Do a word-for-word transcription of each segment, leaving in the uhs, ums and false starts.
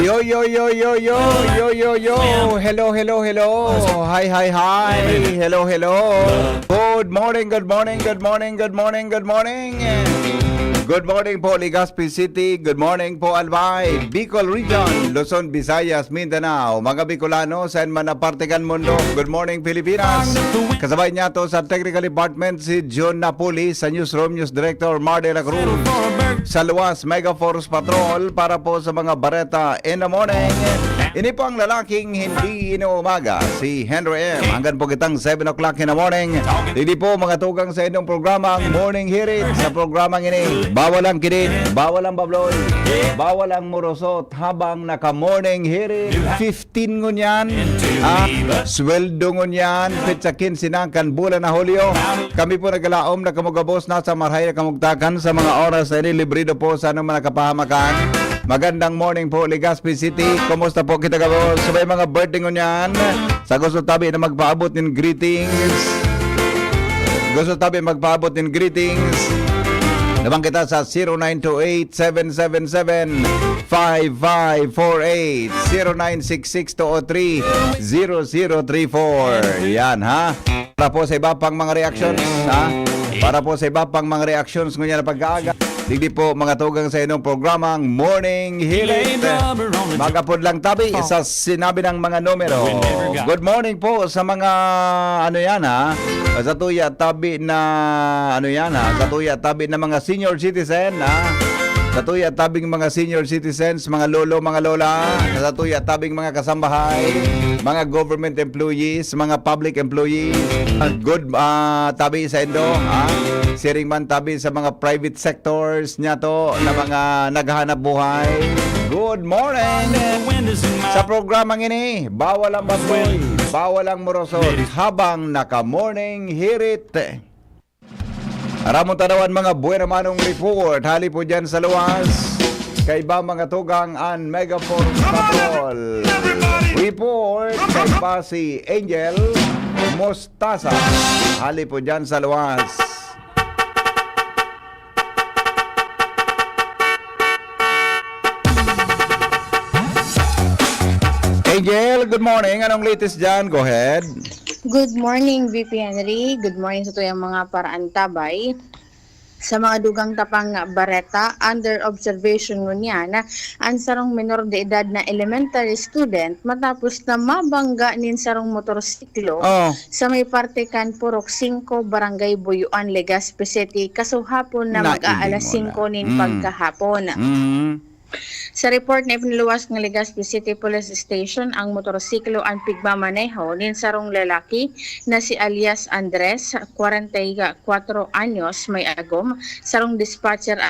Yo, yo, yo, yo, yo, yo, yo, yo. Hello, hello, hello. Hi, hi, hi. Hello, hello. Good morning, good morning, good morning, good morning, good morning. Good morning po, Legazpi City. Good morning po, Albay, Bicol Region, Luzon, Visayas, Mindanao. Mga Bicolano, saan man na parte kan mundo. Good morning, Pilipinas. Kasabay niya to sa Technical Department, si John Napoli, sa Newsroom, News Director, Mar de la Cruz. Sa luwas, Mega Force Patrol para po sa mga bareta in the morning. Ini po ang lalaking hindi inuumaga, si Henry M. Hanggang po kitang seven o'clock in the morning. Hindi po mga tugang sa inyong programa, ang Morning Hirit. Sa programang ini, bawal ang kidin, bawal ang babloy, bawal ang murosot habang naka-morning hirit. Fifteen ngunyan, ah, sweldo ngunyan, petsa quince na kan bulan na Hulyo. Kami po nagkalaom na kamugabos na sa marhay na kamugtakan sa mga oras na ini, librido po sa anong mga kapahamakan. Magandang morning po, Legazpi City. Kumusta po kita gabos? Sa may mga birthday ngunyan, sa gusto tabi na magpaabot nin greetings. Gusto tabi magpaabot nin greetings. Naman kita sa zero nine two eight, seven seven seven, five five four eight, zero nine six six two oh three, zero zero three four. Yan, ha? Para po sa iba pang mga reactions, ha? Para po sa iba pang mga reactions ngunyan na pag-aaga, digdi po mga tugang sa inyong programang Morning Hirit. Magapod lang tabi sa sinabi ng mga numero. Good morning po sa mga, ano yan, ha? Sa tuya tabi na, ano yan, ha? Sa tuya tabi na mga senior citizen, ha? Sa tuya tabing mga senior citizens, mga lolo, mga lola, sa tuya tabing mga kasambahay, mga government employees, mga public employees, good, ah, tabi sa indo, ha? Siring man tabi sa mga private sectors niya to na mga naghahanap buhay. Good morning! Sa programang ini, bawal ang baboy, bawal ang murosod, habang naka-morning hirit. Aramon tanawan mga buena manong report. Hali po dyan sa luwas. Kaiba mga tugang an Mega Force Patrol. Report kaiba si Angel Mostasa. Hali po dyan sa luwas. Angel, good morning. Anong latest dyan? Go ahead. Good morning, V P Henry. Good morning sa tuyang mga paraantabay. Sa mga dugang tapang bareta, under observation ngunyan an sarong menor de edad na elementary student matapos na mabangga nin sarong motorsiklo oh. Sa may parte kan Purok singko, Barangay Buyuan, Legazpi City, kasuhapon na mag-aalas singko nin mm. Pagkahapon. Mm. Sa report na ipinaluwas ng Legazpi City Police Station, ang motorsiklo ang pigmamaneho nin sarong lalaki na si alias Andres, kwarenta y kwatro anyos, may agom, sarong dispatcher,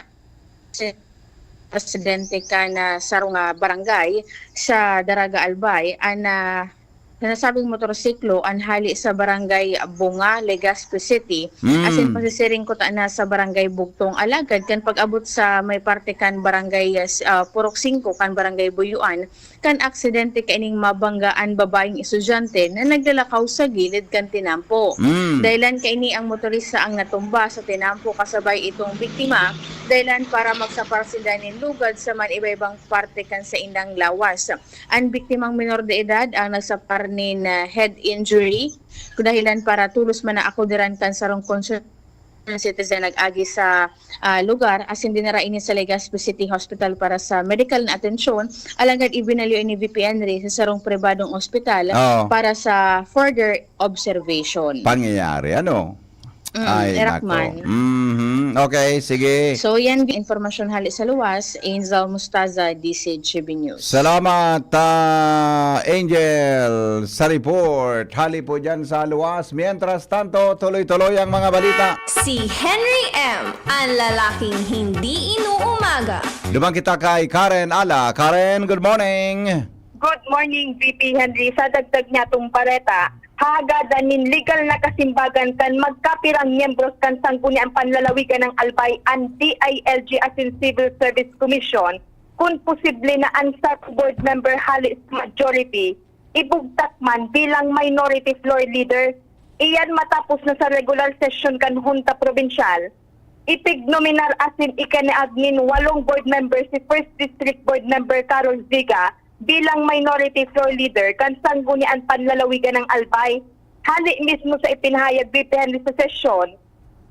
residente kan sarong barangay sa Daraga Albay, an nasabing motorsiklo an hali sa Barangay Bunga, Legazpi City, mm. Asin pasisiring kuta na sa Barangay Bugtong. Alagad kan pag-abot sa may parte kan Barangay uh, Purok singko kan Barangay Buyuan, kan aksidente kaining mabanggaan babayeng estudyante na naglalakaw sa gilid kan tinampo. Mm. Dahilan kaini ang motorista ang natumba sa tinampo kasabay itong biktima, dahilan para magsapar sinda nin lugad sa man iba-ibang parte kan saindang lawas. An biktimang menor de edad ang nagsapar nin head injury, dahilan para tulos man na akudiran kan sarong concerned citizen nag-agi sa uh, lugar, asin dinara ini sa Legazpi City Hospital para sa medical na atensyon, alagad ibinalyo ini V P N ri sa sarong pribadong ospital oh. Para sa further observation. Pangyayari, ano? Mm, Ay, nako. Mm-hmm. Okay, sige. So, yan informasyon hali sa luwas. Angel Mustaza, D C G B News. Salamat, uh, Angel, sa report. Hali po dyan sa luwas. Mientras tanto, tuloy-tuloy ang mga balita. Si Henry M, ang lalaking hindi inuumaga. Duman kita kay Karen Ala. Karen, good morning. Good morning, V P Henry. Sa dagdag niya itong pareta, hagadan nin legal na kasimbagan kan magkapirang miyembros kan Sangguniang Panlalawigan ng Albay, an D I L G asin Civil Service Commission, kun posible na an sarong board member hali sa majority, ibugtak man bilang minority floor leader. Iyan matapos na sa regular session kan Hunta Probinsyal, Ipignominar asin ikinaag nin walong board member si First District Board Member Carol Ziga bilang minority floor leader kan Sangguniang Panlalawigan ng Albay. Hali mismo sa ipinahayag ni Henry sa sesyon,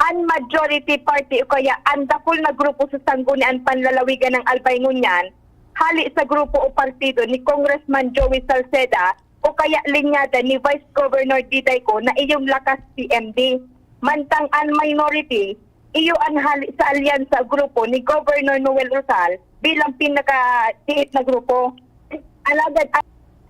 an majority party o kaya an dakul na grupo sa Sangguniang Panlalawigan ng Albay ngunyan, hali sa grupo o partido ni Congressman Joey Salceda o kaya linyada ni Vice Governor Diday Co na iyong lakas C M D. Mantang an minority, iyo an hali sa alyansa grupo ni Governor Noel Rosal bilang pinakadiit na grupo. Alagad an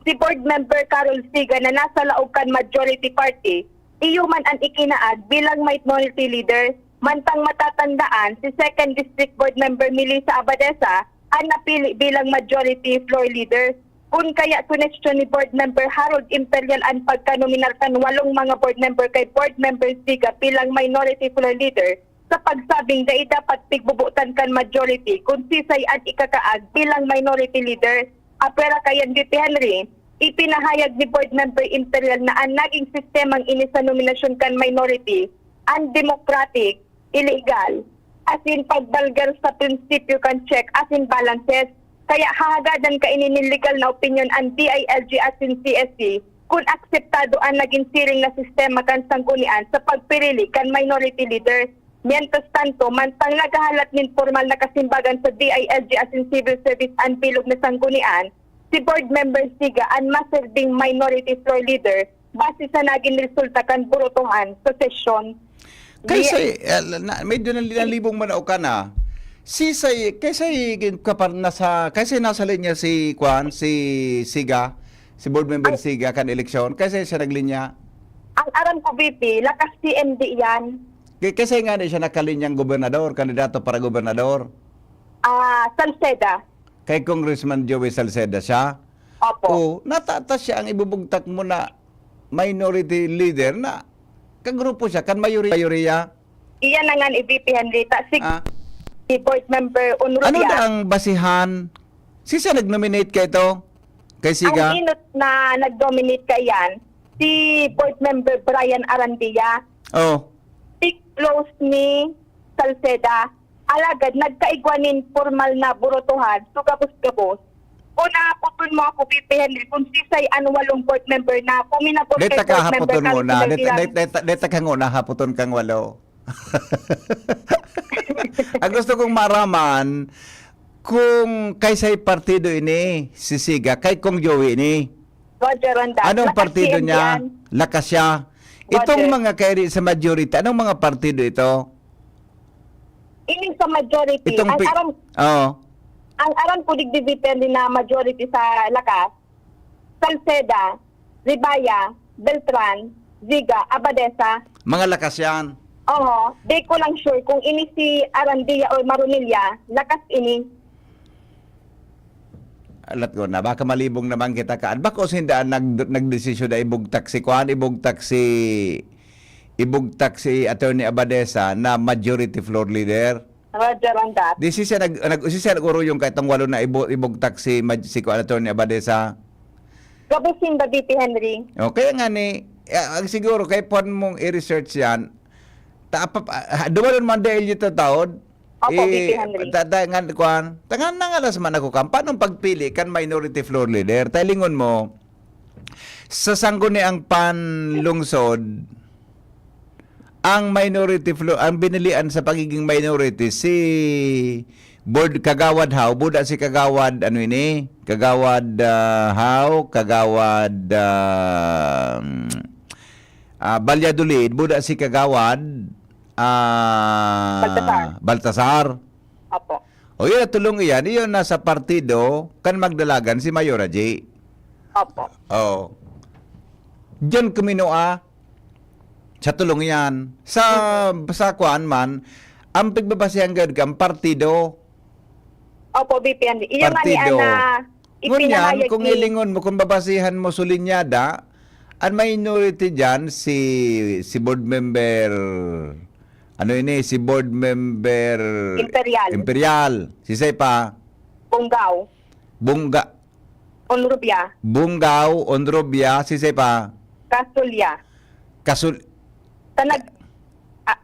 si Board Member Carol Siga na nasa laog kan majority party, iyo man an ikinaag bilang minority leader. Mantang matatandaan, si Second District Board Member Melissa Abadesa an napili bilang majority floor leader. Kun kaya kinwestiyon ni Board Member Harold Imperial an pagkanominar kan walong mga board member kay Board Member Siga bilang minority floor leader, sa pagsabing dai dapat pigbubutan kan majority kun sisay an ikakaag bilang minority leader. Apwera kayan, V P Henry, ipinahayag ni Board Member Imperial na an naging sistemang ini sa nominasyon kan minority, an democratic, iligal, asin pagbalgar sa prinsipyo kan check asin balances. Kaya hahagadan kaini nin legal na opinyon an D I L G asin C S C kun akseptado an nagin siring na sistema kan sanggunian sa pagpirili kan minority leader. Mientras tanto, mantang naghahalat nin pormal na kasimbagan sa D I L G asin civil service an bilog na sanggunian, si Board Member Siga an maserbing minority floor leader base sa nagin resulta kan burotohan sa sesyon. Kay Di- say, ah, na, medyo nali-, nalibong man ako ka na. Si say, kay say kapar-, nasa, kay say nasa linya si, kwan, si Siga, si Board Member Siga kan eleksyon, kay say siya naglinya? Ang aram ko, V P, lakas C M D yan. Kay, kay say nga di siya nakalinyang gobernador, kandidato para gobernador? Ah, Salceda. Kay Congressman Joey Salceda siya? Opo. O, natatas siya ang ibubugtak mo na minority leader na kagrupo siya, kan mayori-, mayoriya? Iyan na nga ni V P Henry. Ta, si, Ah. si Board Member Unrubia. Ano na ang basihan? Si siya nag-nominate ka ito? Kay Siga? Ang inot na nag-nominate ka yan, si Board Member Brian Arandia. Oh. Si close ni Salceda. Alagad nagkaigwa nin pormal na burotohan, so gabos-gabos. Kung nahapoton mo ako, V P Henry, kung sisay an walong board member na puminabor kay Deta board member kahapoton mo Carlos na. Deta, Silang. Deta, deta, deta ka nguna, hapoton kang walo. Ang gusto kong maraman, kung kaysay partido ini, si Siga, kay Kong Joey ini. Roger on that. Anong Lakas partido C M D niya? Yan. Lakas siya. Itong Roger. Mga kairi sa majority, anong mga partido ito? Ining sa majority, Itong ang pi-, aram, oo. Ang aram ko digdi depende na majority sa Lakas, Salceda, Ribaya, Beltran, Ziga, Abadesa. Mga Lakas yan. Oo, di ko lang sure kung ini si Arandia or Marunilla, Lakas ini. Alat ko na, baka malibong naman kita kaan. Bako sinda ang nag-, nagdesisyon na ibugtak si kuan, ibugtak si, ibugtak si Attorney Abadesa na majority floor leader. Roger on that. Di si siya nag-, nag-, si siya nag-uruyong kay tong walo na ibu-, ibugtak si maj-, si kuan, Attorney Abadesa. Gabos sinda, V P Henry. O, kaya nga ni, eh, ang siguro, kay pon mong i-research yan, ta-, pa-, pa-, dumalon man dahil yung tataod, Opo, eh, V P Henry. Ta-, ta-, ngan, kuwan, tangan na nga las man ako kan, paano pagpili kan minority floor leader? Talingon mo, sa sangguniang panlungsod, ang minority floor, ang binilian sa pagiging minority, si Board Kagawad Hao, buda si Kagawad, ano ini? Kagawad, ah, Hao, Kagawad, ah, ah, Valladolid, buda si Kagawad, ah, Baltasar. Baltasar. Opo. O, yun, tulong iyan. Iyon nasa partido kan magdalagan si Mayora J. Opo. Oh. Diyan kuminua sa tulong iyan. Sa, Mhm. sa kuan man, ang pagbabasehan gad kan partido. Opo, V P N. Iyo nga ni Partido. Ana, Ngunyan, ipinahayag kung ni ilingon mo, kung babasihan mo sulinyada, ang minority dyan, si, si board member, ano ini, si board member Imperial. Imperial. Si Sepa. Bungaw. Bunga-, Onrubia. Bungaw, Onrubia, si Sepa. Kasulya. Kasul- Tanag-, ah,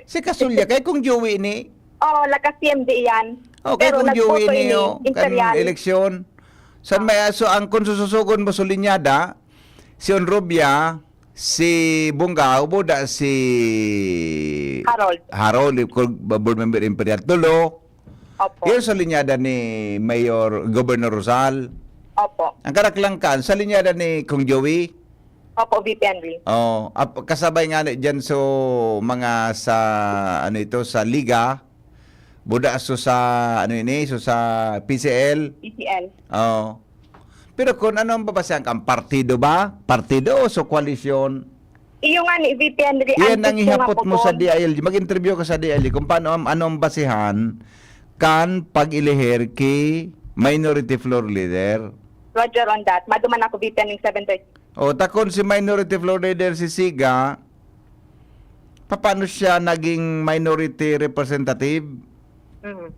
Si Kasulya, kay Kong Joey ni. Oh, lakas C M D iyan. Oh, kay Pero Kong Joey nagboto ni, ini, oh, kan Imperial. Eleksyon. San may aso ang, kung sususugon mo sa linyada, si Onrubia, si Bungao, buda si Harold. Harold, yung board member Imperial. Tulo. Opo. Yun sa linyada ni Mayor, Governor Rosal. Opo. Ang karaklangkan, sa linyada ni Kong Joey. Opo, V P Henry. Oh, ap-, kasabay nga ni dyan so mga sa, ano ito, sa Liga. Buda so sa, ano ini, so sa P C L. P C L. Oh. Pero kung ano ang babasehan ka, ang partido ba? Partido o so koalisyon? Iyo nga ni V P Henry, Iyan ang ang gusto nga ihapot ko mo sa doon. D I L G. Mag-interview ka sa D I L G kung paano, ano ang basehan kan pag-elihir ki minority floor leader. Roger on that. Maduman ako V P Henry seven thirty. O, takon si minority floor leader si Siga, paano siya naging minority representative? Mm.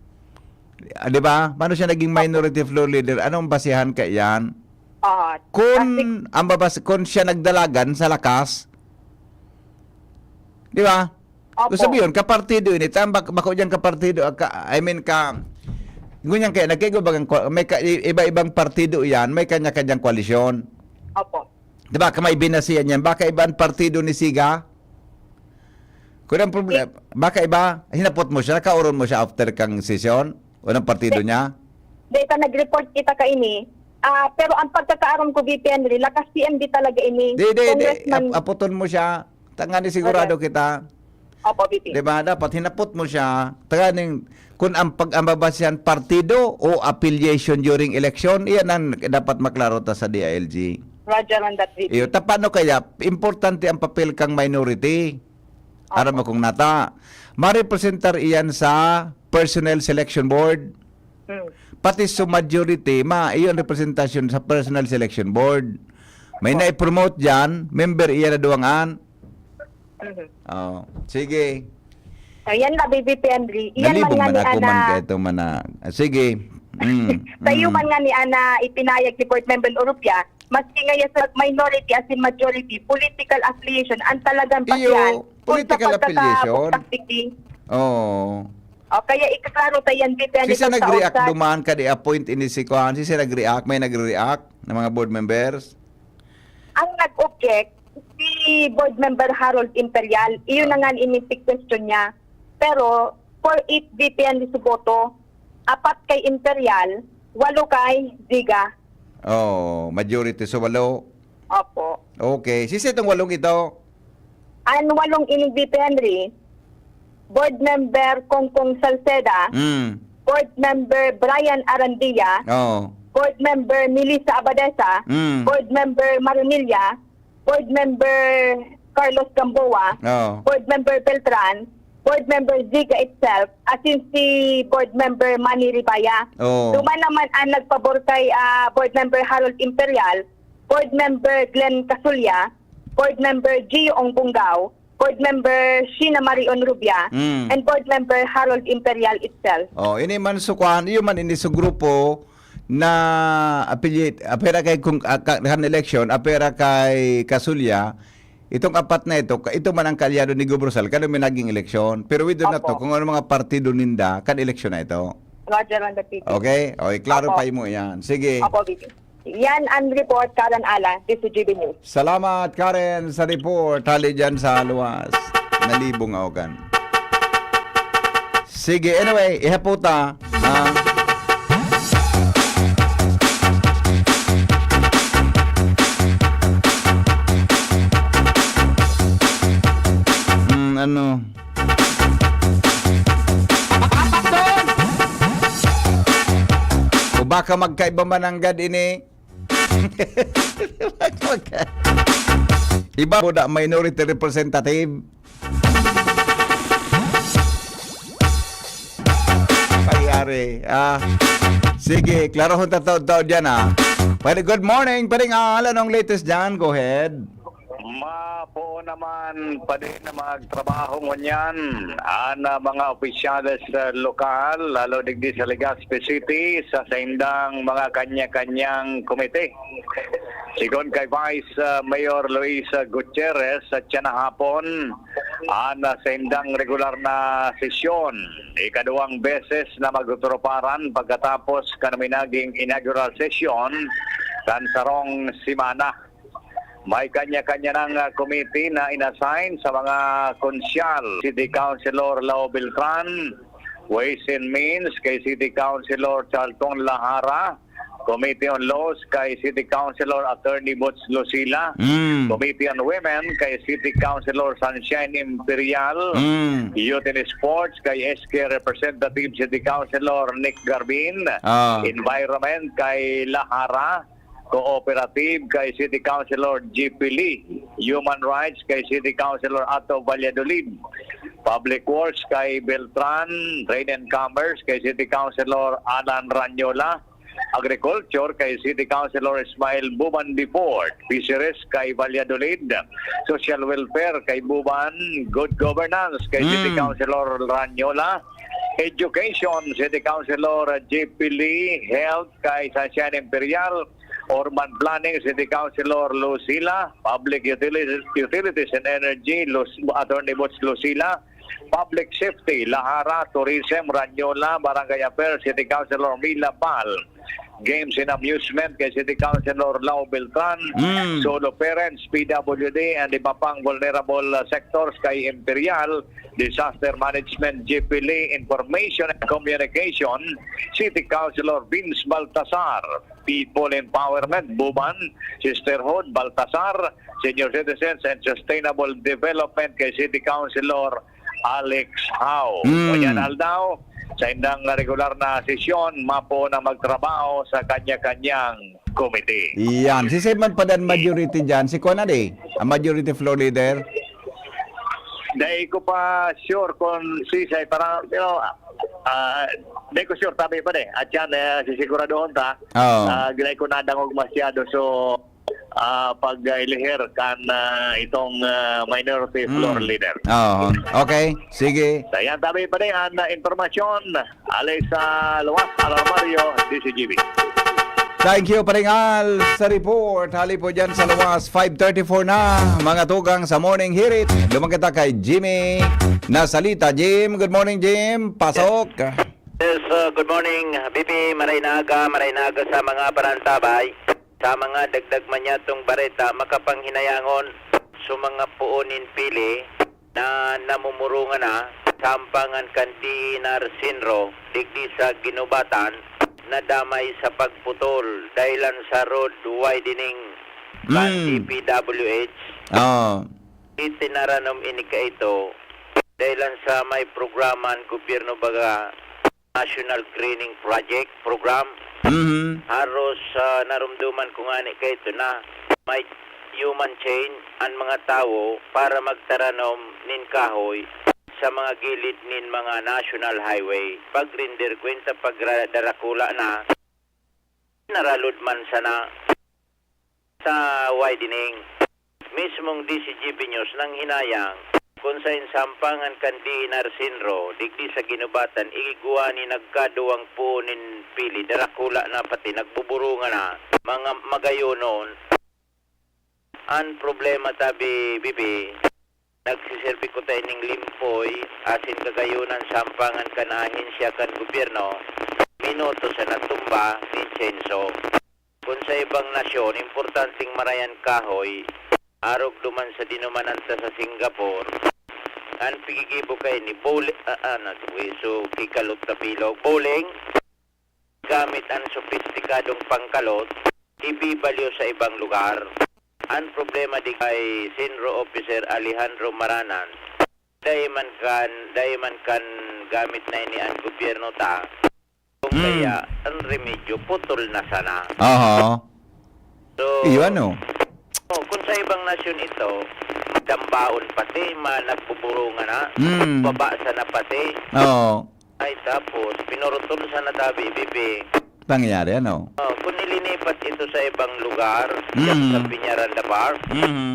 Ah, di ba? Paano siya naging minority floor leader? Anong basehan ka iyan? Oo. Kung Kasi ang babas-, kung siya nagdalagan sa lakas, di ba? Opo. Gusto mo yun, kapartido ini. Tama, bak-, bako dyan kapartido, ah, ka, I mean, ka, ngunyan kaya, nagkaigo bagang ko-, may ka, i-, iba-ibang partido yan, may kanya-kanyang koalisyon. Opo. Di ba, ka may binasihan yan, baka ibang partido ni Siga? Kung ang problema, baka iba, hinapot mo siya, kauron mo siya after kang sesyon? O ng partido Di-, niya? Di, ta nag-report kita kaini. Ah, pero ang pagkakaaram ko, V P Henry, lakas C M D talaga ini. Di, di, di. Congressman. Ap-, aputon mo siya. Tangani sigurado Okay. kita. Opo, V P. Di ba? Dapat hinapot mo siya. Tanganing, kung ang pag-, ang babasihan partido o affiliation during election, iyan ang dapat maklaro ta sa D I L G. Roger on that, V P. Iyo, ta paano kaya? Importante ang papel kang minority. Opo. Aram mo kung nata. Marepresentar iyan sa Personnel Selection Board. Hmm. Pati sa majority, ma, iyon representasyon sa Personnel Selection Board. May Opo. nai-promote dyan, member iyan na duwangan. Mhm. Oh, sige. So, yan na, V P Henry. Iyan man Nalibog nga man ni ako man Ana. Kaya ito man na. Ah, sige. Mm, Sa iyo mm. man nga ni Ana, ipinayag ni Board Member Urupia, maski nga sa minority as in majority, political affiliation, ang talagang Iyo, pasihan, kung sa political affiliation. pagkakapagtaktiki. Oo. O, kaya ikaklaro ta yan, V P Henry, Sisa sa nag-react outside. Duman ka di appoint ini si Kuan? Sisa nag-react? May nagre-react na mga board members? Ang nag-object, si Board Member Harold Imperial, iyon na nga ini question niya. Pero, for eight V P N di su boto, apat kay Imperial, walo kay Ziga. Oh, majority sa walo. Opo. Okay. Sisi itong walong ito? Ang walong ini, V P Henry, Board Member Kongkong Salceda, Mm. Board Member Brian Arandia, Oo. Board Member Melissa Abadesa, Mm. Board Member Maronilla, Board Member Carlos Gamboa, Oo. Board Member Beltran, Board Member Ziga itself, asin si Board Member Manny Ribaya. Oo. Duman naman ang nagpabor kay, ah, Board Member Harold Imperial, Board Member Glenn Casulla, Board Member Gio Ong Bungao, Board Member Sheena Marie Onrubia, Mm. and Board Member Harold Imperial itself. Oh, ini man su kwan, iyo man ini su grupo na apili-, apera kay kung, ah, ka-, kan eleksyon, apera kay Casulla, itong apat na ito, ka-, ito man ang kaalyado ni Gob Rosal, kaya may naging eleksyon. Pero we do not Opo. know kung ano mga partido ninda, kan eleksyon na ito. Roger on the T V. Okay? Okay, klaro Opo. pa mo yan. Sige. Opo, V P. Yan ang report, Karen Alan, D C G B News. Salamat, Karen, sa report. Hali dyan sa luwas. Nalibong ako kan. Sige, anyway, ihaputa. Ah. Hmm, ano? O baka magkaiba man ang gad ini? Iba po na minority representative. Payari. Ah, sige, klarahon ta taod-taod dyan, ah. Pwede, good morning, pwede nga, anong latest dyan? Go ahead. Mapo naman pa din na magtrabaho ngunyan an, ah, mga opisyales sa lokal, lalo digdi sa Legazpi City, sa saindang mga kanya-kanyang komite. Sigon kay Vice, ah, Mayor Luisa Gutierrez, sa tiyan na hapon, An saindang regular na sesyon, ikaduwang beses na magtuturuparan pagkatapos kan minaging inaugural sesyon kan sarong semana. May kanya-kanya nang, ah, komite na inassign sa mga konsyal. City Councilor Lau Beltran, Ways and Means kay City Councilor Charlton Lahara, Committee on Laws kay City Councilor Attorney Boots Lucila, Mm. Committee on Women kay City Councilor Sunshine Imperial, Mm. Youth and Sports kay S K Representative City Councilor Nick Garbin, Ah. Environment kay Lahara, Cooperative kay City Councilor G P Lee, Human Rights kay City Councilor Ato Valladolid, Public Works kay Beltran, Trade and Commerce kay City Councilor Alan Ranyola, Agriculture kay City Councilor Ismael Buban Defort, Fisheries kay Valladolid, Social Welfare kay Buban, Good Governance kay City Mm. Councilor Ranyola, Education, City Councilor J P Lee, Health kay Sunshine Imperial, Urban Planning, City Councilor Lucila, Public Utilities, Utilities and Energy, Lus-, Attorney Boots Lucila, Public Safety, Lahara, Tourism, Ranyola, Barangay Affairs, City Councilor Mila Bal, Games and Amusement kay City Councilor Lau Beltran, Mm. Solo Parents, P W D, and iba pang vulnerable, uh, sectors kay Imperial, Disaster Management, G P L E, Information and Communication, City Councilor Vince Baltasar, People Empowerment, Buban, Sisterhood, Baltasar, Senior Citizens and Sustainable Development kay City Councilor Alex Hao. Mm. Ngunyan aldaw, saindang regular na sesyon, mapo na magtrabaho sa kanya-kanyang komite. Yan. Si Simon pa dan majority dyan. Si Kwan na di, ang majority floor leader. Dai ko pa sure kung sisay, parang, you know, ah, dai ko sure, tabi pa di. At yan, eh, sisiguradohon ta. Oo. Ah, dai ko nadangog masyado. So, ah, pag-, ah, ilihir kan, ah, itong, ah, minority Mm. floor leader. Oo. Okay. Sige. So, yan, tabi pa di ang, ah, impormasyon. Alay sa luwas, Alarmario, D C G B. Thank you, Paring Al, sa report. Hali po dyan sa luwas, five thirty-four na, mga tugang sa Morning Hirit. Duman kita kay Jimmy Nasalita. Jim, good morning, Jim. Pasok. Yes, uh, good morning, B P. Maray na aga, maray na aga sa mga parantabay. Sa mga dagdag man yatong bareta, makapanghinayangon sa mga puon nin pili na namumurungan na sa ampangan kan D E N R Sinro, digdi sa Guinobatan, nadamay sa pagputol dahilan sa road widening kan Mm. D P W H. Oo. Itinaranom ini kaito dahilan sa may programa an gobyerno, baga National Greening Project Program. Mhm. Haros, ah, narumduman ko ngani kaito na may human chain an mga tawo para magtaranom nin kahoy sa mga gilid nin mga national highway. Pag-render kwenta, pag ra-, darakula na, naralod man sana sa widening. Mismong D C G B News nanghinayang kun saen sa ampangan kan D E N R Sinro, digdi sa Guinobatan, igwa ni nagkaduwang puon nin pili, darakula na pati nagbuburungan na, mga magayonon. An problema tabi, Bibi, nagsiserbi kuta ining limpoy asin kagayonan sa ampangan kan ahensya kan gobyerno, minuto sa natumba nin chainsaw. Kun sa ibang nasyon, importanteng marayan kahoy, arog duman sa dinumanan ta sa Singapore, an pigigibo kaini, bowli-, ah, ah, nagwiso, kikalot na bilog, bowling, gamit an sopistikadong pangkalot, ibibalyo sa ibang lugar. An problema di kay Sinro Officer Alejandro Maranan, dai man kan, dai man kan gamit na ini an gobyerno ta, kung Hmm. kaya, an remedyo, putol na sana. Aha. So, Iyo, ano? oh, kung sa ibang nasyon ito, dambaon pati, ma-, nagbuburungan na, Hmm. baba sana pati. Oo. Ay, tapos, pinurutol sana tabi, bibi. Pangyayari, ano? Oh, kung nilinipat ito sa ibang lugar, Hmm. diyan sa Peñaranda Park, Mhm.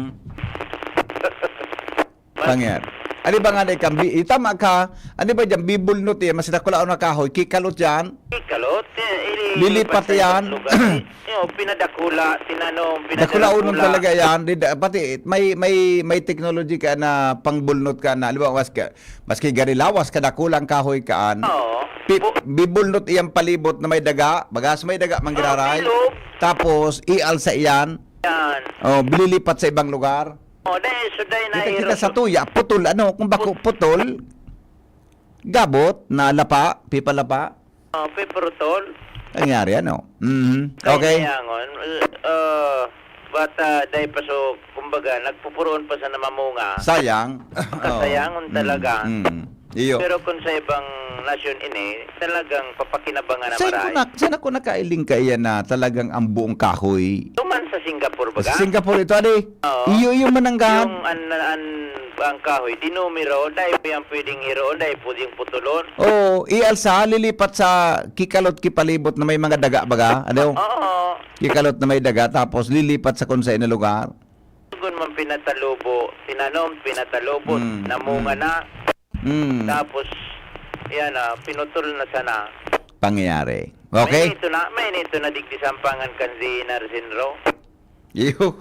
Pangyayari. Ano ba nga na ikambi? Itama ka, ano ba dyan? Bibulnot yan, mas dakulaon na kahoy. Kikalot yan. Kikalot, eh, ili- Lilipat sa ibang yan. Lugar, eh. Yung pinadakula, tinanom, pinadakula. Dakulaonon talaga yan. Di, da- pati may, may, may technology ka na pangbulnot ka na. Halimbawa, mas ka, maski gari lawas, kadakulang kahoy kaan. Oo. Pi- Bu- bibulnot iyang palibot na may daga. Bagas may daga, manggiraray. Oo, bilog. Tapos, ialsa iyan. Yan. Oh, bililipat sa ibang lugar. Oh, dahil suday na Kita, kita sa tuya, putol, ano, kung bako putol, gabot, na lapa, pipalapa. Oh, pipurutol. Nangyari, ano? Mhm. Kaya Okay. niyangon, uh, bata, dahil pa so, kumbaga, nagpupuroon pa sa namamunga. Sayang. Oo. Sasayangon Mm, talaga. mm. Iyo. Pero kung sa ibang nasyon ini, talagang papakinabangan na Saan ko maray. na, saan ako nakailing kaya na talagang ang buong kahoy? Tuman sa Singapore, baga? Sa Singapore ito, adi? Oo. Iyo, iyo mananggahan. Yung an, an, ang kahoy, dinumiro, dahil po yan pwedeng hiroon, dahil pwedeng putulon. Oo, ialsa, lilipat sa kikalot kipalibot na may mga daga, baga? Ano? Oo. Kikalot na may daga, tapos lilipat sa kung saan na lugar. Kung man pinatalubo, tinanom, pinatalubo, Mm, namunga mm. na. Mm. Tapos, yan na, pinutol na sana. Pangyayari. Okay? May nito na, may nito na digdi sampangan kan si Narsinro. Iyo.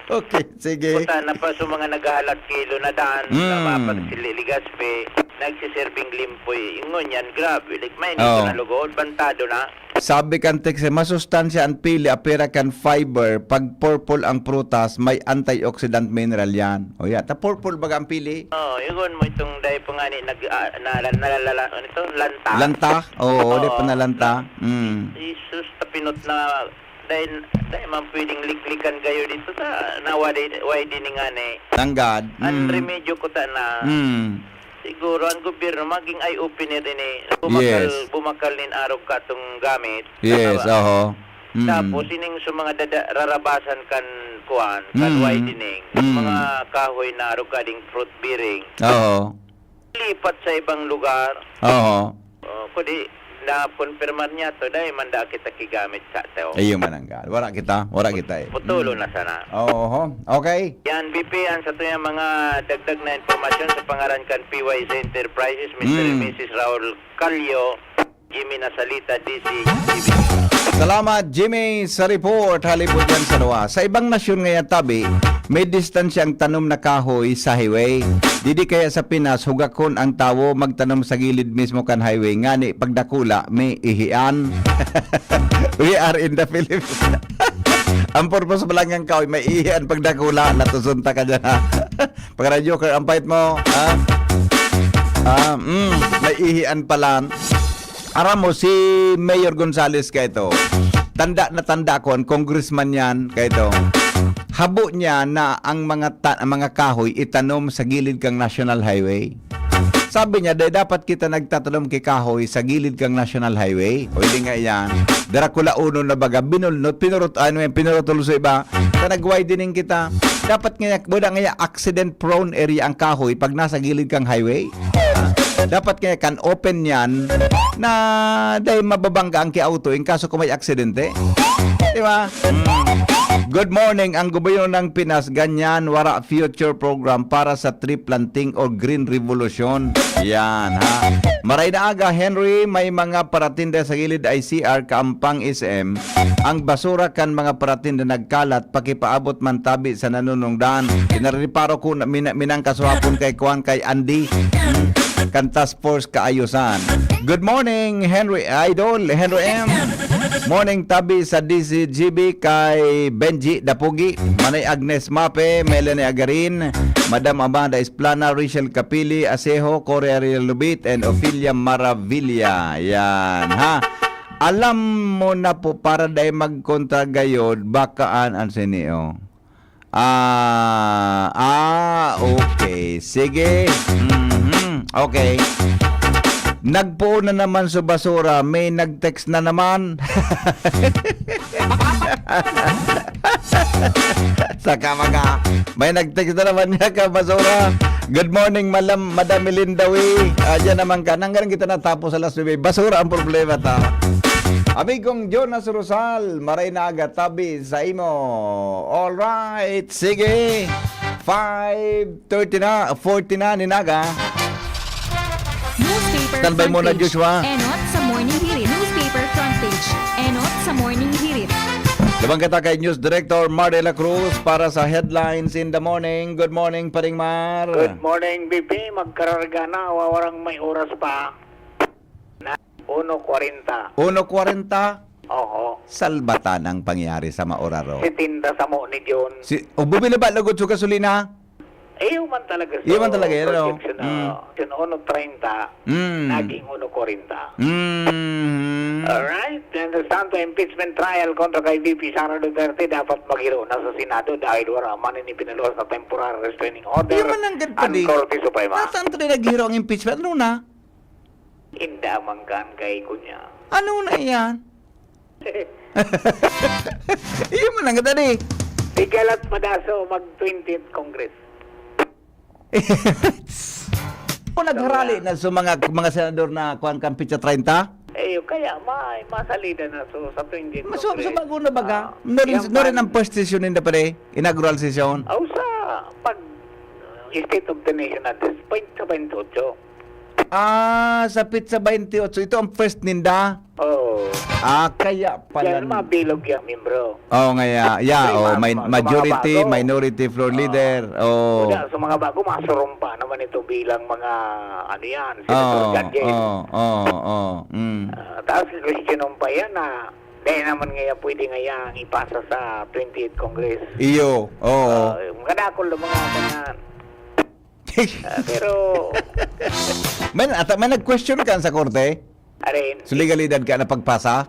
Okay, sige. Puta, na pa sa mga naghahalat kilo na daan, na Mm. mapat si Li-, Ligaspi, nagsiserbing limpoy. Ingon yan, grabe. Like, may nito Oo. na lugod, bantado na. Sabi kan text, masustansya an pili, apira kan fiber. Pag purple ang prutas, may antioxidant mineral yan. O yan, ta purple baga ang pili? Oo, yun mo itong dahil po nga ni, nag, ah, nala-, nalalala, ano ito? Lanta? Lanta? Oo, Oo. di pa nalanta. Mm. Jesus, tapinot na, dahil, dahil man pwedeng liklikan kayo dito sa, na wide, widening nga ni. Nanggad. Ang Mm. remedyo ko ta na, Mm. Siguro ang gobyerno maging eye-opener ini. Bumakal, Yes. bumakal nin arog katong gamit. Yes, Tama ba? oho. Mm. Tapos ining sa mga dada, rarabasan kan kuan, kan Mm. widening, Mm. mga kahoy na arog kading fruit bearing. Oho. Lipat sa ibang lugar. Oho. Oh, kudi na-confirmar niya to, dahil manda kita kigamit sa to. Ayun, mananggal. Wala kita, wala kita eh. Putulo Mm. na sana. Oho. Okay. Yan, B P, ang sa tuyang mga dagdag na impormasyon sa pangaran kan P Y Z Enterprises, Mister Mm. and Missus Raul Calio, Jimmy Nasalita, D C G B. Salamat, Jimmy, sa report. Halipod yan sa Loa. Sa ibang nasyon ngaya, tabi, may distansya ang tanom na kahoy sa highway. Didi kaya sa Pinas, hugakon ang tawo magtanom sa gilid mismo kan highway. Ngani, pagdakula, may ihian. We are in the Philippines. Ang purpose pa lang ng kahoy, may ihian pagdakula. Latuson ta ka dyan, ha? Pag-radyo, Kurt, ang pait mo, ha? Ah, mm, may ihian pala. Aram mo, si Mayor Gonzales kaito, tanda na tanda ko, ang congressman yan kaito, habo niya na ang mga ta-, ang mga kahoy itanom sa gilid kang National Highway. Sabi niya, "Dai dapat kita nagtatanom ki kahoy sa gilid kang National Highway." O, hindi nga yan. Dracula uno na baga, binulnot, pinurot-, ano yan, pinurutol sa iba. Sa nag-widening kita. Dapat nga, wala nga yan, accident prone area ang kahoy pag nasa gilid kang highway. Ah, dapat kaya kan open yan na dahil mababangga ang kiauto in kaso kung may aksidente. Di ba? Mm. Good morning. Ang gobyerno ng Pinas, ganyan, wala future program para sa tree planting o green revolution. Yan, ha? Maray na aga, Henry, may mga paratinda sa gilid I C R, Kaampang S M. Ang basura kan mga paratinda nagkalat, pakipaabot man tabi sa nanunungdan. Pinareparo ko na mina-, minang kasuhapon kay Kwan, kay Andy. Hmm. Kan Task Force Kaayusan. Good morning, Henry Idol, Henry M. Morning, tabi sa D C G B kay Benji Dapugi, Manay Agnes Mape, Melanie Agarin, Madam Amanda Esplana, Rachel Capili, Asejo, Corey Ariel Lubit, and Ophelia Maravilla. Yan, ha? Alam mo na po, para dai magkontra gayod, baka an, an sini, oh. Ah, ah, okay. Sige. Mhm. Okay. Nagpuon na naman sa basura. May nag-text na naman. Saka mga, may nag-text na naman niya ka, basura. Good morning, Malam-, Madam Melinda Wee. Ah, diyan naman ka. Nanggaling kita natapos alas nuebe. Basura ang problema ta. Amigong Jonas Rosal, maray na aga, tabi sa imo. All right, sige. Five thirty na, forty na nin aga. Newspaper Standby front muna, page. Joshua. Enot sa Morning Hirit. Newspaper front page. Enot sa Morning Hirit. Labang kita kay News Director Mar de la Cruz para sa Headlines in the Morning. Good morning, Paring Mar. Good morning, B P. Magkararga na, wawarang may oras pa. Na, uno kwarenta. Uno kwarenta? Oho. Salbatan ang pangyari sa maoraro. Setenta samo ni John. Si, o, bumili ba lugod sa gasolina? Iyo man talaga sa Iyo man talaga, ano? Projection na, Mm. yun, uno treinta, Mm. naging uno kwarenta. Mm. Alright, then the Santo impeachment trial kontra kay V P Sara Duterte dapat maghiro na sa Senado dahil wala man ini pinaluwas na temporary restraining order Iyo man ang gad pa ang di. Korte Suprema. Nasaan to di naghiro ang impeachment? Ano na? Inda man kan kay kunya. Ano na iyan? Iyo man ang gad pa di. Pigalat padaso mag twentieth Congress. Kung nagharali Kaya na sa mga, mga senador na kuwan kan pitsa treinta? Eh, kaya ma-, masalida na so, sa twentieth Mas, Congress. Sa bago na baga? Ah, No rin, yan no rin man. Ang first session ninda pa di? Inaugural session? Aw, sa pag State of the Nation Address, point sa twenty-eight. Ah, sa pitsa twenty-eight. Ito ang first ninda? Oo. Ah, kaya pala. Yan, mabilog yung membro. Oo, nga, ya. Ya, May oh, ma-, may ma-, majority, mga bago. Minority, floor Oo. Leader. Oh. Wala, sa mga bago, masurumpa naman ito bilang mga, ano yan, senator Oo, judges. Oo, oo, oo. Mm. Ah, tapos question pa yan na, dahil naman ngaya pwede ngaya ang ipasa sa twentieth Congress. Iyo, oo. Ah, yung kadakol ng mga, mga, ah, pero May, ata, may nag-question kan sa korte? Arin. So, legalidad kan pagpasa?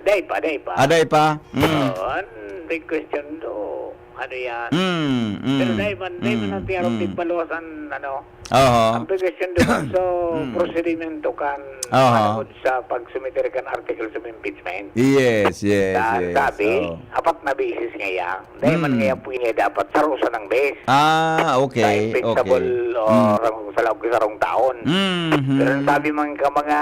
Dai pa, dai pa. Ah, dai pa? Mm. Oo, ang big question do, ano yan? Mm, mm, Pero dai man, dai man mm, ang tiyarong mm. Tigpaluwasan, ano? Oho. Ang big question do, so, Mm. prosedimento kan, Oho. Ano, sa pagsumiter kan articles of impeachment. Yes, yes, Dahil yes. Sabi, Oo. apat na beses ngaya. Dahil man Mm. ngaya po niya dapat sarusan ng bes. Ah, okay, Sa impeachable okay. o Mm. rang-, sa loob sa sarong taon. Mhm. Pero ang sabi man ka mga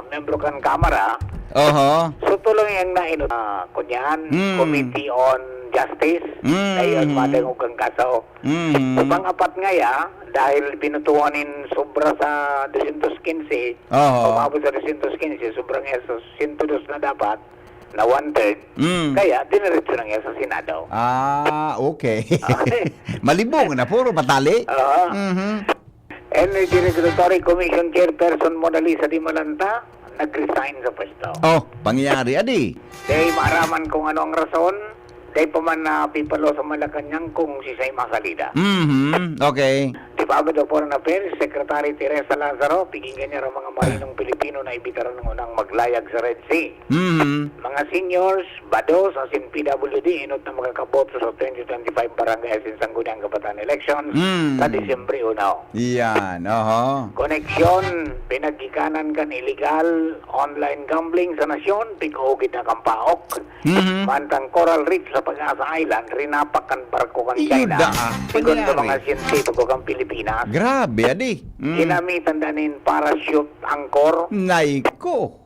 miyembro kan Kamara, Oho. so tuloy ang nainot, ah, kunyan, Mm. Committee on Justice, Mm. ay ang madangog ang kaso. Mm. So, pang-apat ngaya, dahil binutuhan nin sobra sa dosyentos quince, Oho. umabot sa dosyentos quince, sobra ngaya sa sento dos na dapat, na one-third, Mm. kaya diniretso na ngaya sa Senado. Ah, okay. Okay. Malibong na, puro patali. Oo. Mhm. Energy Regulatory Commission Chairperson Mona Lisa Dimalanta, nag-resign sa pwesto. Oh, pangyayari, adi. Dai maaraman kung ano ang rason, dai pa man napipaluwas sa Malacañang kung siisay masalida. Mhm, okay. Department of Foreign Affairs Secretary Teresa Lazaro, piginggan niya ang mga marinong Pilipino na ibitaran ng unang maglayag sa Red Sea. Mhm. Mga seniors, bados, asin P W D, enot na makakaboto sa twenty twenty-five Barangay asin Sangguniang Kabataan Elections Mm. sa Disyembre uno. Iyan, oho. Koneksyon, pinagikanan kan iligal online gambling sa nasyon, pigugid na kan paok. Mhm. Mantang coral reef sa Pag-asa Island, rinapak kan barko kan Iyo China. Daa, Sigon sa pangyayari. Mga siyentipiko kan Pilipinas, Grabe, adi. Mm. Ginamitan na nin parachute anchor. Nay ko.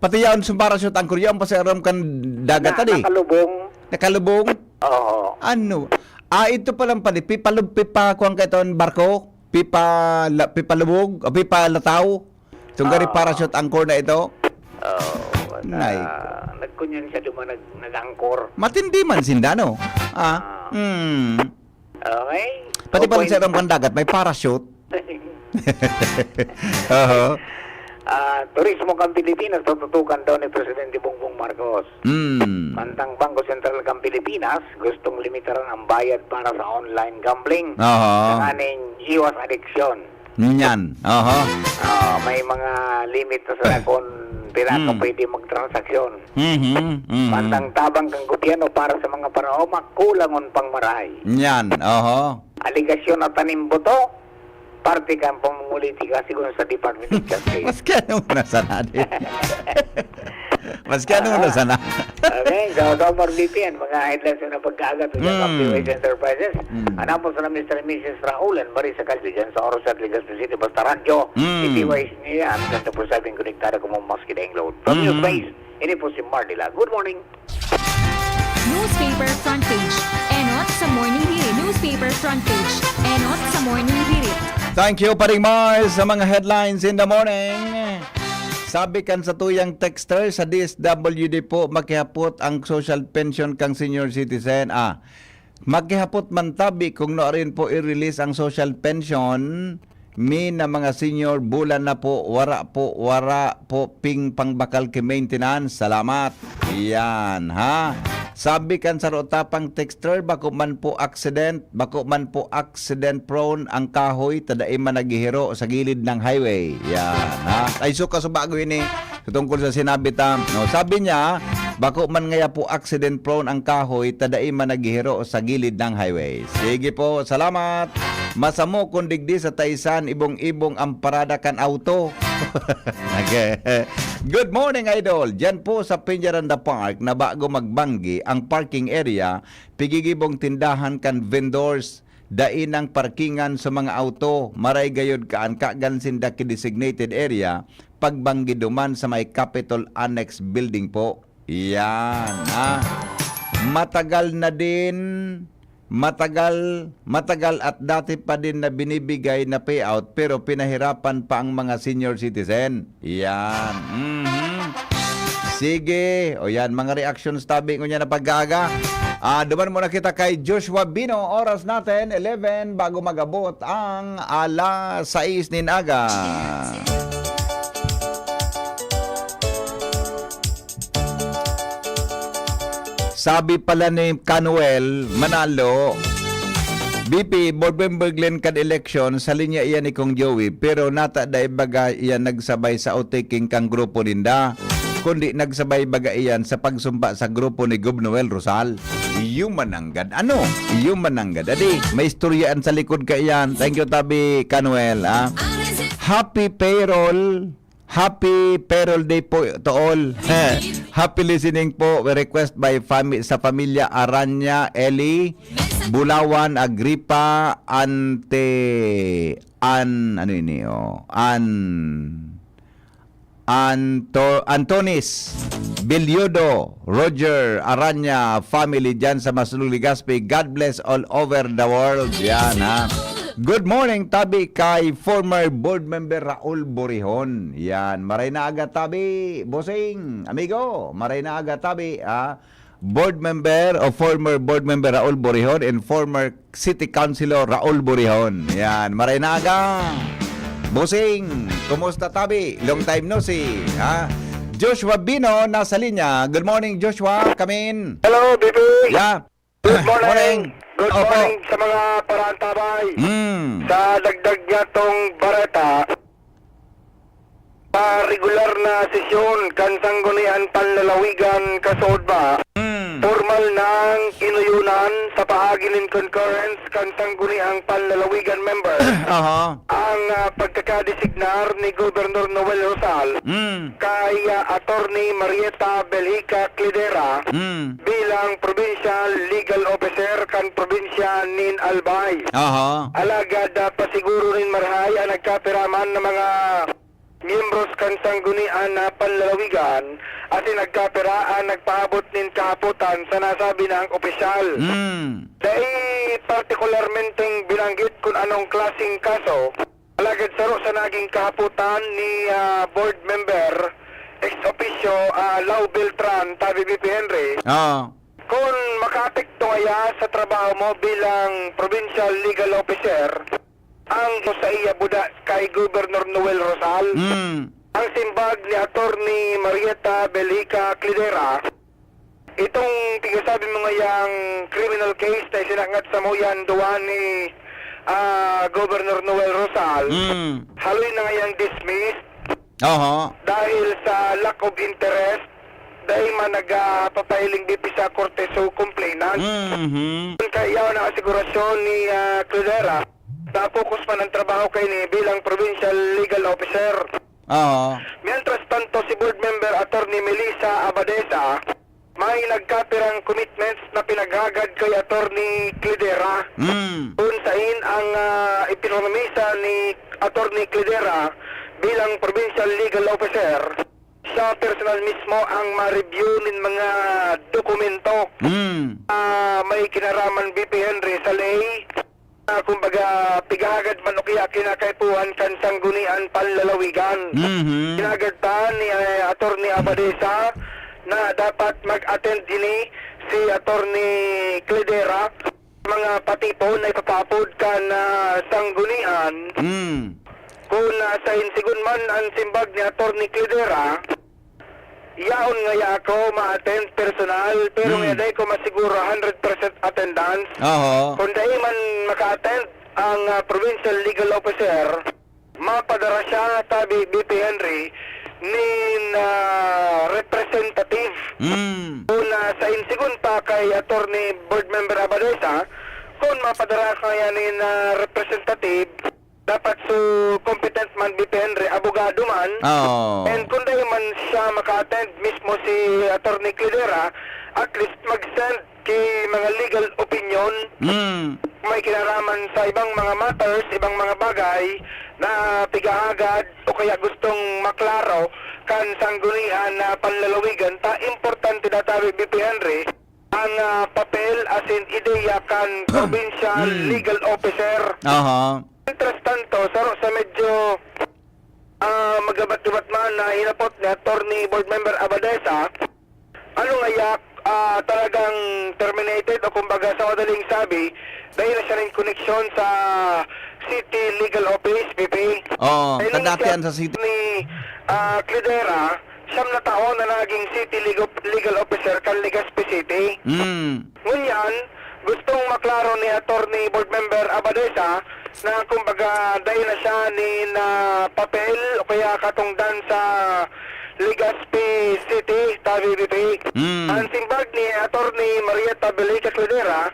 Pati yaon sa parachute anchor, yaon pa sa aram kan dagat, Na, adi. Nakalubong. Nakalubong? Oo. Ano? Ah, ito palang pali, pipalub-, pipakuan ka iton barko? Pipala-, pipalubog? O pipalataw? Itong gari Oo. Parachute anchor na ito? Oo. Nay. Ah, nagkunyan siya duman, nag-, nag-anchor. Matindi man sinda, no? Ah, Ah. Hmm. Okay. Pati O, pala point. Sa aram kan dagat, may parachute. Oho. Ah, turismo kan Pilipinas, tututukan daw ni Presidente Bongbong Marcos. Mm. Mantang Bangko Sentral kan Pilipinas, gustong limitaran ang bayad para sa online gambling. Oho. Tanganing iwas adiksyon. Nyan. Oho. Ah, may mga limit na sila kung pila ka Mm. pwede magtransaksyon. Mhm, mhm. Mantang tabang kan gobyerno para sa mga paraoma, kulangon pang marahay. Nyan. Oho. Aligasyon na tanim buto, parte kan pamumulitika, sigon sa Department of Justice. Maski ano na sana, di. Maski ano na sana. Okay, so, so far, V P N, mga headlines na pagkaaga to dyan, Mm. P O H Enterprises. Mm. Anapos na Mister and Missus Raul and Marisa Calvi dyan sa Oro City, Legazpi City, basta radyo, Mm. i-P Y S niya yan, twenty-four seven konektado kamo maski daing load. From Mm. News Base, ini po si Mardila. Good morning. Newspaper front page, enot Sa Morning Hirit Newspaper Front Page. Enot sa Morning Hirit. Thank you, Paring Mars, sa mga headlines in the morning. Sabi kan satuyang texter, sa D S W D po, makihapot ang social pension kang senior citizen. Ah, makihapot man tabi kung no arin po i-release ang social pension. Mi na mga senior, bulan na po, wara po, wara po ping pangbakal ki maintenance. Salamat. Yan, ha? Sabi kan saro ta pang texter, bako man po accident, bako man po accident prone ang kahoy, ta dai man naghihiro sa gilid ng highway. Yan, ha? Ay, suka sa bago ini. Sa tungkol sa sinabi ta, no, sabi niya, bako man ngaya po accident prone ang kahoy, ta dai man naghihiro sa gilid ng highway. Sige po, salamat. Masamo kun digdi sa Taisan, ibong-ibong ang parada kan auto. Okay. Good morning, Idol. Diyan po sa Peñaranda Park na bago magbanggi ang parking area, pigigibong tindahan kan vendors, dai nang parkingan sa mga auto, maray gayod kaan kagan sinda ki designated area, pagbanggi duman sa may Capitol Annex Building po. Yan, ha? Matagal na din, matagal, matagal at dati pa din na binibigay na payout, pero pinahirapan pa ang mga senior citizen. Yan. Mhm. Sige. O yan, mga reactions tabi ngunyan na pag-aaga. Ah, duman muna kita kay Joshua Bino. Oras natin, eleven, bago mag-abot ang alas sais nin aga. Sabi pala ni Canuel Manalo, B P, board member Glenn kan election, sa linya iyan ni Kong Joey, pero nata dai baga iyan nagsabay sa outtaking kang grupo ninda, kundi nagsabay baga iyan sa pagsumpa sa grupo ni Gob Noel Rosal. Iyo mananggad, ano? Iyo mananggad. Adi, may istorya an sa likod ka iyan. Thank you, Tabi Canuel, ah. Happy payroll. Happy payroll day po to all. Happy listening po. We request by fami-, sa pamilya Aranya, Eli, Bulawan, Agripa, Ante, An, ano ini, oh? An, Anto-, Antonis, Belyodo, Roger, Aranya, family dyan sa Maslog, Legazpi. God bless all over the world. Yan, ha. Good morning, tabi kay former board member Raul Borihon. Yan, maray na aga, tabi, bossing, amigo. Maray na aga, tabi, ha. Board member o former board member Raul Borihon and former City Councilor Raul Borihon. Yan, maray na aga. Bossing, kumusta, tabi? Long time no see, ha? Joshua Bino nasa linya. Good morning, Joshua. Come in. Hello, B B. Yeah. Good morning. Morning. Good Opo. Morning sa mga paraantabay. Mm. Sa dagdag niya tong bareta, sa regular na sesyon kan Sangguniang Panlalawigan kasuodma, Mm. pormal nang inuyunan sa paagi nin concurrence kan Sangguniang Panlalawigan member Aha. ang, ah, pagkakadesignar ni Gobernador Noel Rosal Mm. kay, ah, Attorney Marieta Belhica Cledera Mm. bilang Provincial Legal Officer kan probinsya nin Albay. Aha. Alagad, ah, pasiguro nin marahay an nagkapira man na mga miyembros kan Sanggunian na Panlalawigan asin nagkapira an nagpaabot nin kahapotan sa nasabi nang opisyal. Mm. Dai partikularmenteng binanggit kun anong klaseng kaso, alagad saro sa naging kahapotan ni, ah, board member ex officio, ah, Lau Beltran, tabi B P Henry. Ah. Kun makaapekto ngaya sa trabaho mo bilang provincial legal officer, ang sa iya buda kay Gobernador Noel Rosal. Mm. Ang simbag ni Attorney Marieta Belhica Cledera, itong pigsasabi mo ngayang criminal case na isinangad sa muyan duwa ni, ah, Gobernador Noel Rosal, Mm. haloy na ngayang dismissed Oho. dahil sa lack of interest, dai man nagpapahiling B P sa korte, so complainant. Mhm. Kaya yaon ang asigurasyon ni, ah, Cledera na focus man ang trabaho kaini bilang provincial legal officer. Oo. Mientras tanto, si Board Member Attorney Melissa Abadesa, may nagkapirang commitments na pinaghagad kay Attorney Cledera. Mm. Kung sain ang, ah, ipinamamisa ni Attorney Cledera bilang provincial legal officer, siya personal mismo ang ma-review nin mga dokumento. Mm. Ah, may kinaraman, B P Henry, sa ley, ah, kumbaga, pigahagad man o kaya kinakaipuhan kan sanggunian panlalawigan. Mhm. Kinahagad ta ni, eh, Attorney Abadesa na dapat mag-attend ini si Attorney Cledera, mga patipon na ipapapod kan, ah, sanggunian. Mm. Kung nasa insigon man ang simbag ni Attorney Cledera, yaon ngaya ako ma-attend personal, pero Hmm. nga dai ko masiguro hundred percent attendance. Oho. Kung dai man maka-attend ang, ah, provincial legal officer, mapadara siya, tabi B P Henry, nin, ah, representative. Hmm. Kung nasa insigon pa kay Attorney Board Member Abadesa, kung mapadara kaya nin, ah, representative, dapat so competent man, B P Henry, abogado man. Oo. And kung dai man siya maka-attend, mismo si Attorney Cledera, at least mag-send ki mga legal opinion. Mm. May kinaraman sa ibang mga matters, ibang mga bagay na pigahagad o kaya gustong maklaro kan sanggunian na panlalawigan, ta importante data, B P Henry, ang, ah, papel, as in, ideya kan provincial Mm. legal officer. Aha. Mientras tanto, saro sa medyo, ah, magabat-gabat man na hinapot ni Attorney Board Member Abadesa, ano nga yak, ah, talagang terminated o kumbaga sa madaling sabi, dahil na siya rin koneksyon sa City Legal Office, B P. Oo, Dahil tanda yan sa City. Ni, ah, Cledera, siyam na taon na naging City Legal, Legal Officer kan Legazpi City. Mm. Ngunyan, gustong maklaro ni Attorney Board Member Abadesa na kumbaga dai na siya nin, ah, papel o kaya katungdan sa Legazpi City, tabi, B P. Mm. Ang simbag ni Attorney Marietta Belica Cladera,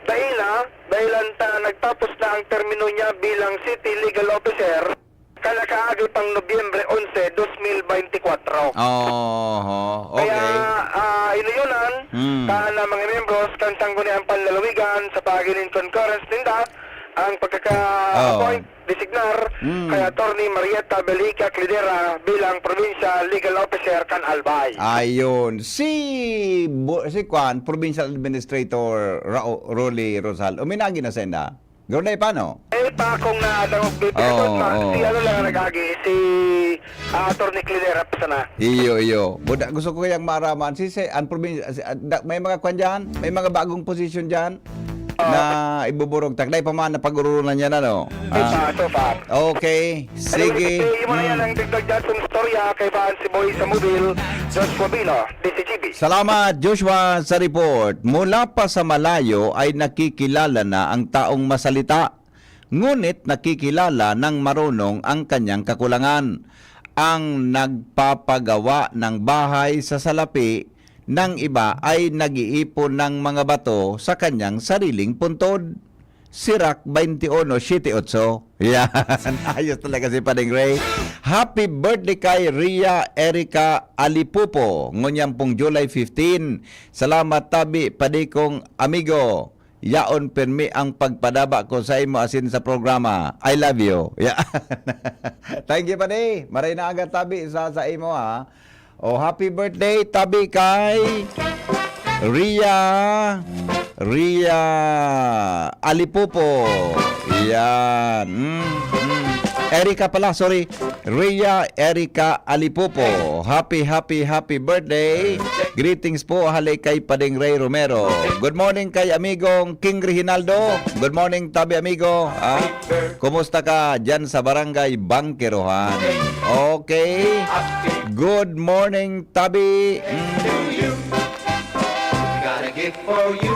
dai na, dahil anta nagtapos na ang termino niya bilang City Legal Officer. Kan nakaagi pang Nobyembre onse, dos mil beintikwatro. Oho, okay. Kaya, ah, inuyonan Hmm. ta na mga miyembros kan Sangguniang Panlalawigan sa paagi nin concurrence ninda ang pagkaka-appoint, Oo. designar Hmm. kay Attorney Marietta Belica Cladera bilang Provincial Legal Officer kan Albay. Ayun. Si Bu-, si Kwan, Provincial Administrator Rao-, Rolly Rosal, uminagi na senda. Gurday pa, no? Eh, pa akong nadangog dito, Oo, ma-, oo. si ano lang ang nag-agi, si, ah, Attorney Clinera pa sana. Iyo, iyo. Buda, gusto ko kayang maaraman. Si, si, ang probinsya, si, ah, da-, may mga kwan dyan? May mga bagong posisyon dyan Oo. na ibuburog. Takday pa man na pag-urunan yan, ano? Ay, Ah, pa, so far. okay. Sige. Anyway, yung mga yan Mm. ang dagdag dyan sa istorya kay Van si Boy Samubil, Joshua Bino, D C G B. Salamat, Joshua, sa report. Mula pa sa malayo ay nakikilala na ang taong masalita, ngunit nakikilala ng marunong ang kanyang kakulangan. Ang nagpapagawa ng bahay sa salapi ng iba ay nag-iipon ng mga bato sa kanyang sariling puntod. Sirach twenty-one siete ocho. Yan. Ayos talaga si Pading Ray. Happy birthday kay Ria Erica Alipupo. Ngunyan pong July fifteen. Salamat tabi, padi kong amigo. Yaon pirmi ang pagpadaba ko sa imo asin sa programa. I love you. Yeah. Thank you, padi. Maray na aga tabi sa, sa imo, ha. Oh, happy birthday, tabi kay Ria, Ria Alipupo. Yan. Mm, mm. Erica pala, sorry. Ria Erica Alipupo. Happy, happy, happy birthday. Greetings po, hali kay Pading Ray Romero. Good morning kay amigong King Reginaldo. Good morning, tabi amigo. Ah, kumusta ka dyan sa Barangay Bangkerohan? Okay. Good morning, tabi. Mm. We got a gift for you.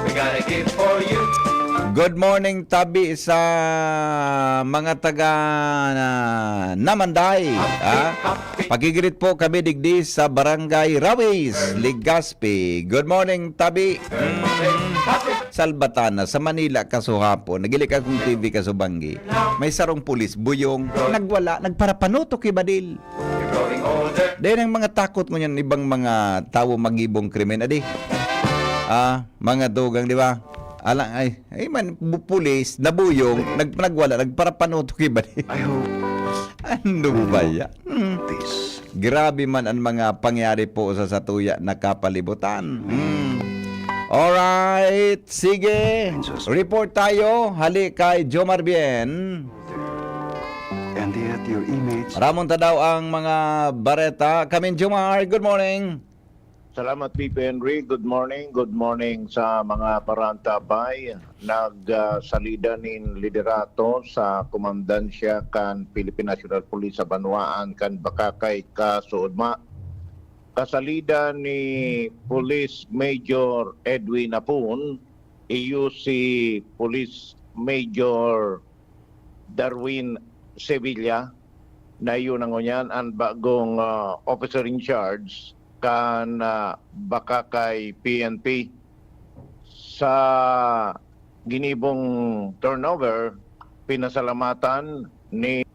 We got a gift for you. Good morning, tabi, sa mga taga na, Namanday, ha? Pakigreet po kami digdi sa Barangay Rawis, Legazpi. Good morning, tabi. Mm. Salbatana, sa Manila, kasuhapon, nagili ka kung T V ka subanggi. May sarong pulis, buyong, nagwala, nagparapanutok ki badil. Dahil ang mga takot ngunyan, ibang mga tawo magibong krimen, adi. Ah, mga dugang, di ba? Alang, ay, ay man, bu-, pulis, nabuyong, nag-, nagwala, nagparapanutok ki badil. I hope Ano ba yan? Hmm. this Grabe man an mga pangyari po sa satuya na kapalibutan. Hmm. Alright, sige. Report tayo, hali kay Jomar Bien. And yet your image Ramon ta daw ang mga bareta. Kamin Jomar, good morning. Salamat, P P Henry. Good morning. Good morning sa mga paraantabay. Nagsalida nin liderato sa komandansya kan Philippine National Police sa banwaan kan Bacacay kasuodma. Kasalida ni Police Major Edwin Apun, iyo si Police Major Darwin Sevilla, na iyo na ngunyan an bagong, ah, officer in charge kan, ah, Bacacay P N P. Sa ginibong turnover, pinasalamatan ni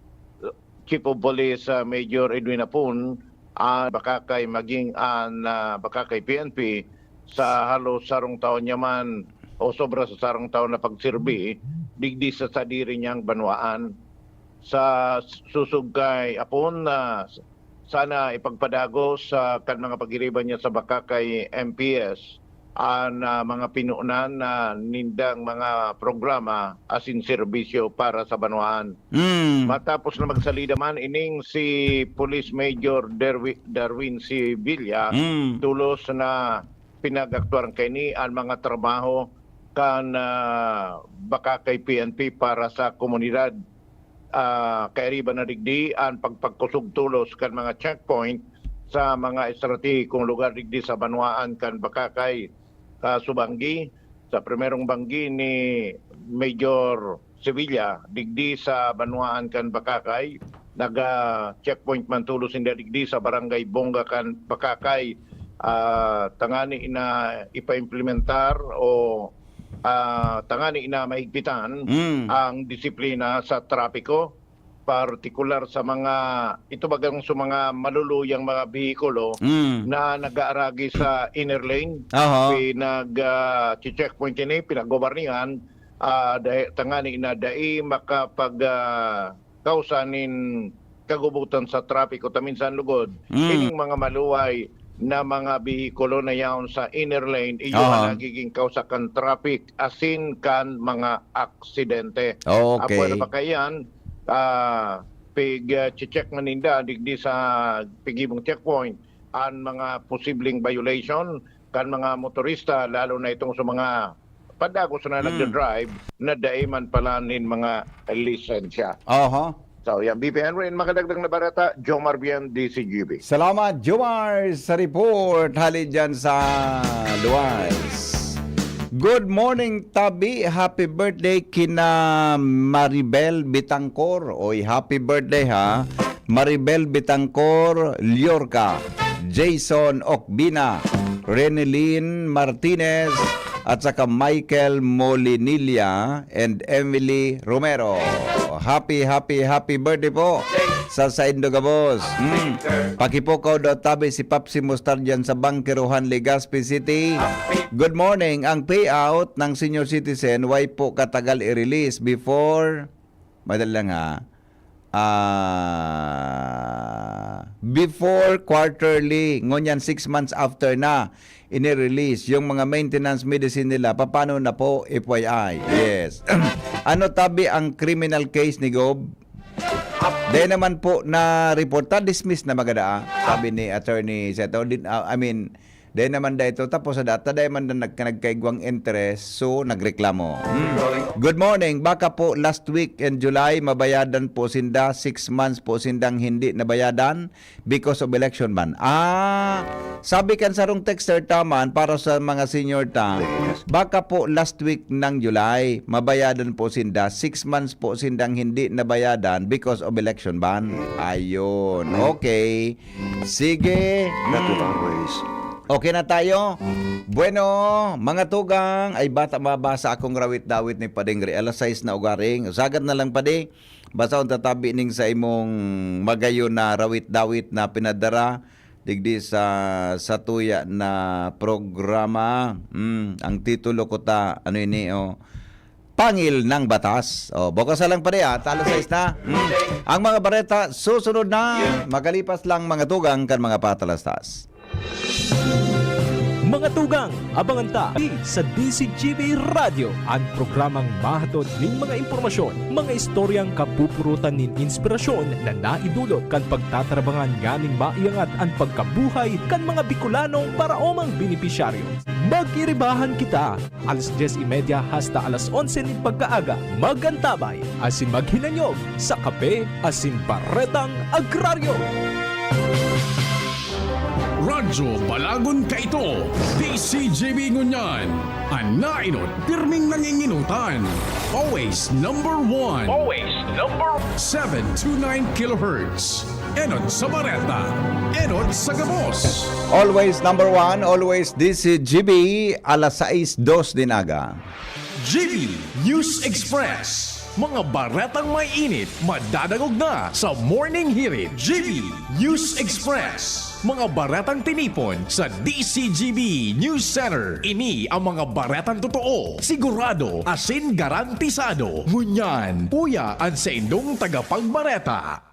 Chief of Police, ah, Major Edwin Apun, ang Bacacay maging ang, ah, Bacacay P N P sa halos sarong taon niya man o sobra sa sarong taon na pagserbi digdi sa sadiri niyang banwaan. Sa susog kay Apon, na sana ipagpadagos sa kan mga pagiriba niya sa Bacacay M P S an, ah, mga pinunan na nindang mga programa asin serbisyo para sa banwaan. Mm. Matapos na magsalida man ining si Police Major Derwi-, Darwin Sevilla, Mm. tulos na pinag-aktuaran kaini an mga trabaho kan, ah, Bacacay P N P para sa komunidad. Ah, kairiba na digdi an pagpagkusog tolos kan mga checkpoint sa mga estratehikong lugar digdi sa banwaan kan Bacacay, ah, Subangui. Sa primerong banggi ni Major Sevilla, digdi sa banwaan kan Bacacay, naga-checkpoint man tolos sinda digdi sa Barangay Bonga kan Bacacay, ah, tangani na ipaimplementar o, ah, tangani na mahigpitan Mm. ang disiplina sa trapiko, partikular sa mga, ito bagang sa mga maluluyang mga behikulo Mm. na nag-aaragi sa inner lane. Aha. Pinag, ah, checkpoint ini, pinaggobarnihan, ah, dai-, tangani na dai makapag, ah, kausa nin kagubotan sa trapiko ta minsan lugod. Mm. Ining mga maluway na mga behikulo na yaon sa inner lane, iyo Aha. ang nagiging kausa kan traffic asin kan mga aksidente. Okay. Apo na pa kaiyan, ah, pig, ah, check na ninda digdi sa pigibong checkpoint an mga posibleng violation kan mga motorista, lalo na itong sa mga padagos na Hmm. nagda-drive na dai man pala nin mga lisensya. Aha. So, yan, B P N Rain, makadagdag na bareta, Jomar Bien, D C G B. Salamat, Jomar, sa report. Hali dyan sa Luwais. Good morning, Tabi. Happy birthday kina Maribel Bitangcor. Oy, happy birthday, ha. Maribel Bitangcor Liorca, Jason Okbina, Renelyn Martinez, at saka Michael Molinilla and Emily Romero. Happy, happy, happy birthday po sa saindo gabos. Hmm. Pakipukaw daw tabi si Papsi Mostar dyan sa Bangkerohan, Legazpi City. Good morning. Ang payout ng senior citizen, way po katagal i-release before, madali lang ha, ah, before quarterly, ngunyan six months after na ini-release. Yung mga maintenance medicine nila, paano na po, F Y I? Yes. Ano tabi ang criminal case ni Gob? Dahil naman po na report, ta-dismiss na magada, ah. Sabi ni Attorney Seto, din, ah, I mean, dahil naman da ito, tapos sa data, dahil man na nagka-, nagkaigwang interest, so nagreklamo. Hmm. Good morning. Baka po last week in July, mabayadan po sinda, six months po sindang hindi nabayadan because of election ban. Ah, sabi kan sarong texter taman, para sa mga senior ta, Yes. baka po last week ng July, mabayadan po sinda, six months po sindang hindi nabayadan because of election ban. Ayun. Hmm. Okay. Sige. That will Hmm. always Okay na tayo? Bueno, mga tugang, ay bata mabasa akong rawit-dawit ni Pading Ri. Alas sais na ugaring. Sagad na lang, Padi. Basahon ta tabi ning sa imong magayon na rawit-dawit na pinadara digdi sa, sa tuya na programa. Mm, ang titulo ko ta, ano ini, oh? Angil ng Batas. O, bukas na lang pa niya, alas sais na. Hmm. Ang mga bareta, susunod na. Makalipas lang mga tugang kan mga patalastas. Mga tugang, abangan ta di sa D C G B Radyo, an programang mahatod nin mga impormasyon, mga istoryang kapupurutan nin inspirasyon na naidulot kan pagtatarabangan nganing maiangat an pagkabuhay kan mga Bicolanong paraomang benepisyaryo. Mag-iribahan kita, alas dyes y media hasta alas onse nin pagkaaga. Mag-antabay asin maghinanyog sa Kape asin Baretang Agraryo. Radyo Balagon kaito, D C G B ngunyan. An nainot, pirming nanginginutan. Always number one. Always number seven two nine kilohertz. Enot sa Bareta. Enot sa Gabos. Always number one, always D C G B, alas sais dos din aga. G B News Express. Mga baretang may init, madadangog na sa Morning Hirit. G B News Express. Mga baretang tinipon sa D C G B News Center. Ini ang mga baretang totoo, sigurado, asin garantisado. Ngunyan, uya an saindong tagapagbareta.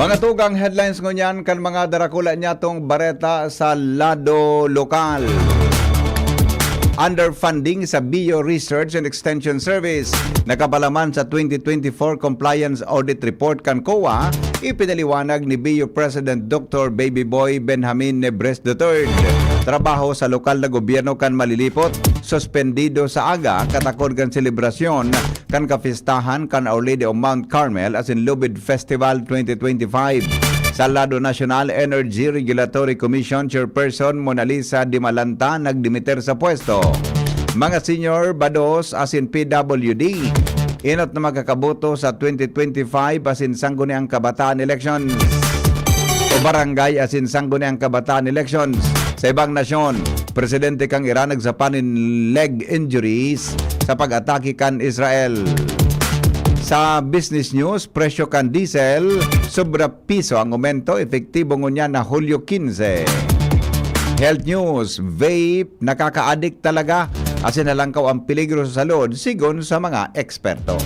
Mga tugang, headlines ngunyan kan mga darakula nyatong bareta sa lado lokal. Underfunding sa Bio Research and Extension Service. Nakapalaman sa twenty twenty-four Compliance Audit Report kan COA, ipinaliwanag ni Bio President Doctor Baby Boy Benjamin Nebres the third. Trabaho sa lokal na gobyerno kan malilipot, suspendido sa aga katakod kan selebrasyon kan kapistahan kan Our Lady of Mount Carmel asin Lubid Festival twenty twenty-five. Sa lado nasyonal, Energy Regulatory Commission Chairperson Monalisa Dimalanta nagdimiter sa pwesto. Mga senior, bados asin P W D, enot na makakaboto sa twenty twenty-five asin Sangguniang Kabataan Elections o Barangay asin Sangguniang Kabataan Elections. Sa ibang nasyon, presidente kan Iran nagsapa nin leg injuries sa pag-atake kan Israel. Sa business news, presyo kan diesel, sobra piso ang aumento, epektibo ngunyan na Hulyo quince. Health news, vape, nakakaadik talaga, asin halangkaw ang peligro sa salud, sigon sa mga eksperto.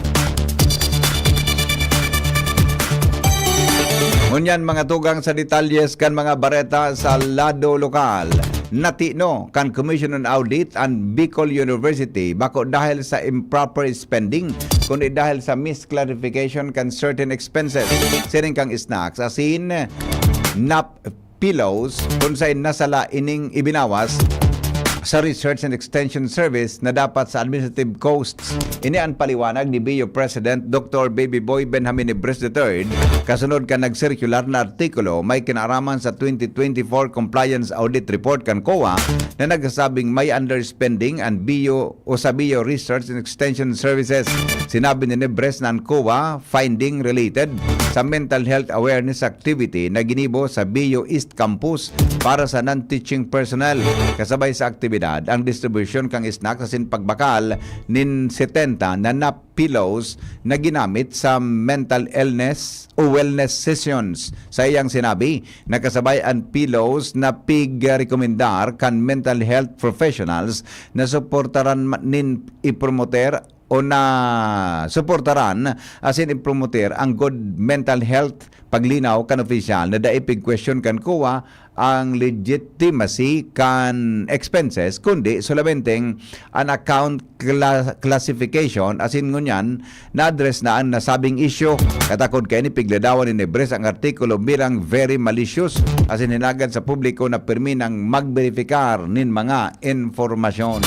Ngunyan, mga tugang, sa detalyes kan mga bareta sa lado lokal. Natino kan Commission on Audit an Bicol University, bako dahil sa improper spending, kundi dahil sa misclassification kan certain expenses, siring kan snacks asin nap pillows, kun saen nasala ining ibinawas sa Research and Extension Service na dapat sa administrative costs. Ini an paliwanag ni Bio President Doctor Baby Boy Benjamin Nebres the third, kasunod kan nagserkular na artikulo may kinaaraman sa twenty twenty-four Compliance Audit Report kan COA na nagsasabing may underspending an Bio o sa Bio Research and Extension Services. Sinabi ni Nebres na an COA finding related sa mental health awareness activity na ginibo sa Bio East Campus para sa non-teaching personnel, kasabay sa aktibidad ang distribusyon kan snacks asin pagbakal nin setenta na nap pillows na ginamit sa mental illness o wellness sessions. Sa iyang sinabi, nakasabay an pillows na pig-rekomendar kan mental health professionals na suportaran ma-, nin ipromoter o na suportaran asin ipromoter ang good mental health paglinaw kan opisyal na dai pig-question kan COA ang legitimacy kan expenses, kundi solamenteng an account cla-, classification, asin ngunyan na-address na an nasabing isyu. Katakod kaini, pigladawan ni Nebres ang artikulo bilang very malicious, asin hinagad sa publiko na pirmi nang magberipikar nin mga impormasyon.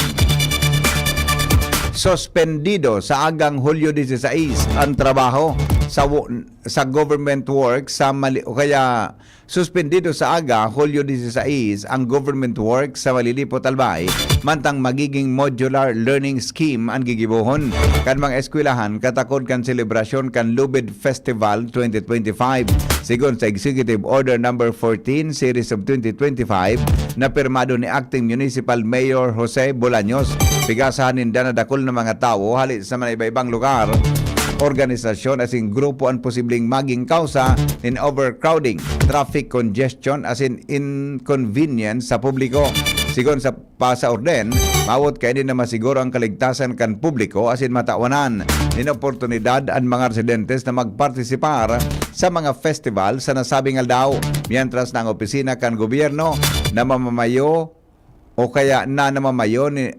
Suspendido sa agang Hulyo dieciséis ang trabaho sa wo-, sa government work sa mali-, o kaya Suspendido sa aga, Hulyo dieciséis, ang government work sa Malilipot, Albay, mantang magiging modular learning scheme an gigibohon kan mga eskwelahan katakod kan selebrasyon kan Lubid Festival twenty twenty-five. Sigon sa Executive Order Number fourteen, Series of twenty twenty-five, na pirmado ni Acting Municipal Mayor Jose Bolaños, pigasahan ninda na dakul na mga tawo hali sa mga iba-ibang lugar organisasyon asin grupo an posibleng maging kausa nin overcrowding, traffic congestion asin inconvenience sa publiko. Sigon sa pasaorden, mawot kaini na masiguro ang kaligtasan kan publiko asin matawanan nin oportunidad an mga residentes na magpartisipar sa mga festival sa nasabing aldaw, mientras na ang opisina kan gobyerno na mamamayo o kaya na namamayo ni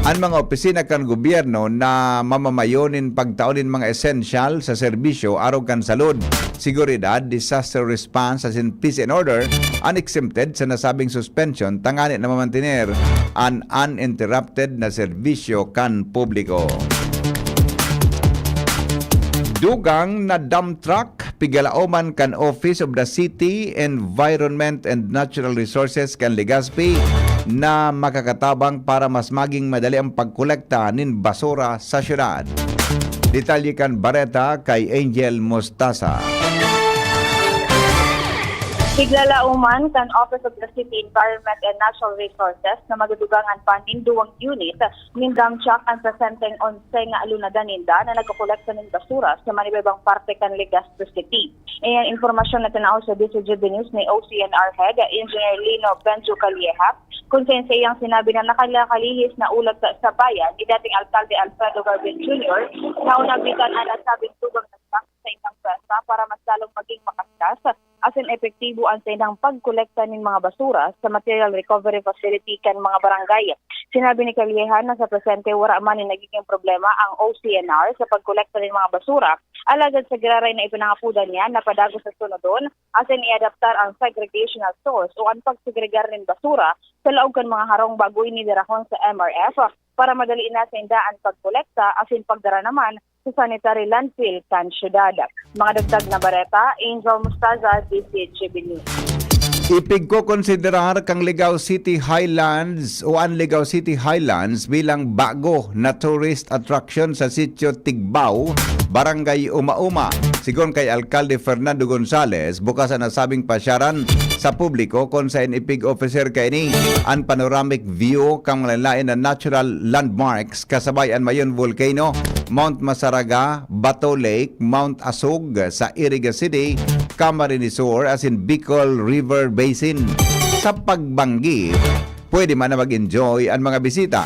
an mga opisina kan gobyerno na mamamayo nin pagtao nin mga esensyal sa serbisyo arog kan salud, seguridad, disaster response asin peace and order an exempted sa nasabing suspension tangani na mamantener an uninterrupted na serbisyo kan publiko. Dugang na dump truck pigalaoman kan Office of the City, Environment and Natural Resources kan Legazpi na makakatabang para mas maging madali ang pagkolekta nin basura sa syudad. Detalye kan bareta kay Angel Mostaza. Piglalauman kan Office of the City, Environment and Natural Resources na madudugangan pa nin duwang unit nin dump truck an presenteng onseng lunadan ninda na nagkokolekta nin basura sa manibaybang parte kan Legazpi City. Iyan impormasyon na tinao sa D C G B News ni O C N R Head Engineer Lino Benjo Calleja, kung saen sa iyang sinabi na nakalakalihis na ulat sa, sa bayan ni dating Alkalde Alfredo Garvin Junior na unambitan an nasabing dugang na truck sa indang pwersa para mas lalong maging makaskas asin epektibo an saindang pagkolekta nin mga basura sa material recovery facility kan mga barangay. Sinabi ni Calleja na sa presente wara man nin nagiging problema ang O C N R sa pagkolekta nin mga basura, alagad sa giraray na ipinangapodan niya na padagos sa sunodon asin iadaptar ang segregational source o an pagsegregar nin basura sa laog kan mga harong bago ini darahon sa M R F para madali na sainda an pagkolekta asin pagdara naman sa sanitary landfill kan syudad. Mga dagdag na bareta, Angel Mostaza, D C G B News. Ipigkokonsiderar kang Ligao City Highlands o an Ligao City Highlands bilang bago na tourist attraction sa Sitio Tigbao, Barangay Uma-Uma. Sigon kay Alkalde Fernando Gonzales, bukas an nasabing pasyaran sa publiko kun saen ipig-offer kaini an panoramic view kan mga lain-lain na natural landmarks kasabay an Mayon Volcano, Mount Masaraga, Bato Lake, Mount Asog sa Iriga City, Camarines Sur asin Bicol River Basin. Sa pagbanggi, pwede man na mag-enjoy an mga bisita.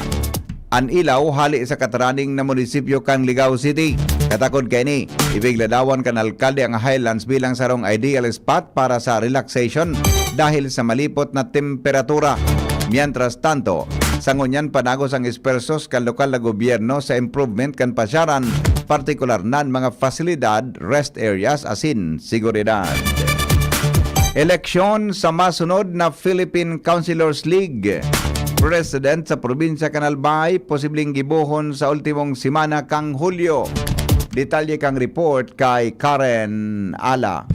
An ilaw hali sa kataraning na munisipyo kan Ligao City. Katakod kaini, ipigladawan kan alkalde ang Highlands bilang sarong ideal spot para sa relaxation dahil sa malipot na temperatura. Mientras tanto, sa ngunyan padagos ang espuwersos kan lokal na gobyerno sa improvement kan pasyaran, partikular na an mga pasilidad, rest areas asin seguridad. Eleksyon sa masunod na Philippine Councilors League. President sa probinsya kan Albay, posibleng gibohon sa ultimong semana kan Hulyo. Detalye kan report kay Karen Ala.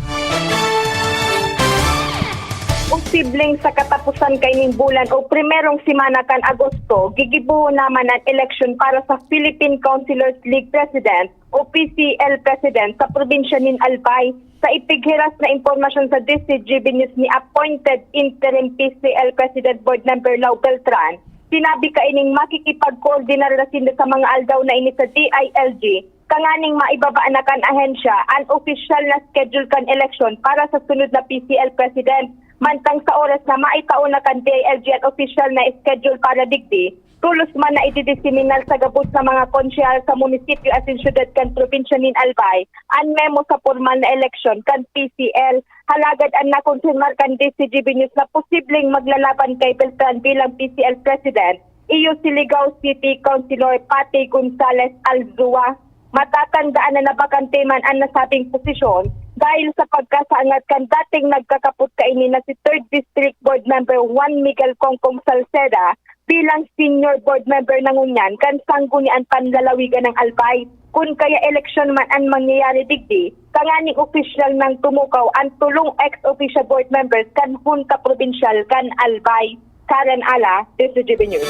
Posibleng sa katapusan kaining bulan o primerong semana kan Agosto, gigibohon na man an eleksyon para sa Philippine Councilors League President o P C L President sa probinsya nin Albay. Sa ipighiras na impormasyon sa D C G B News ni appointed interim P C L President Board Member Lau Beltran, sinabi kaining makikipagkoordinar na sinda sa mga aldaw na ini sa D I L G tanganing maibaba na kan ahensya an opisyal na schedule kan eleksyon para sa sunod na P C L President. Mantang sa oras na maitao na kan D I L G an opisyal na schedule para digdi, tolos man na ididiseminar sa gabos na mga konsehal sa munisipyo asin syudad kan probinsya nin Albay an memo sa pormal na eleksyon kan P C L. Halagad an nakonfirmar kan D C G B News na posibleng maglalaban kay Beltran bilang P C L President, iyo si Ligao City Councilor Patty Gonzales Alzua. Matatandaan na nabakante man an nasabing posisyon dahil sa pagkasaangat kan dating nagkakapot kaini na si Third District Board Member Juan Miguel Congcong Salceda bilang senior board member na ngunyan kan Sangguniang Panlalawigan ng Albay. Kun kaya eleksyon man an mangyayari digdi, tanganing opisyal nang tumukaw an tolong ex officio board members kan Hunta Probinsyal kan Albay. Karen Ala, D C G B News.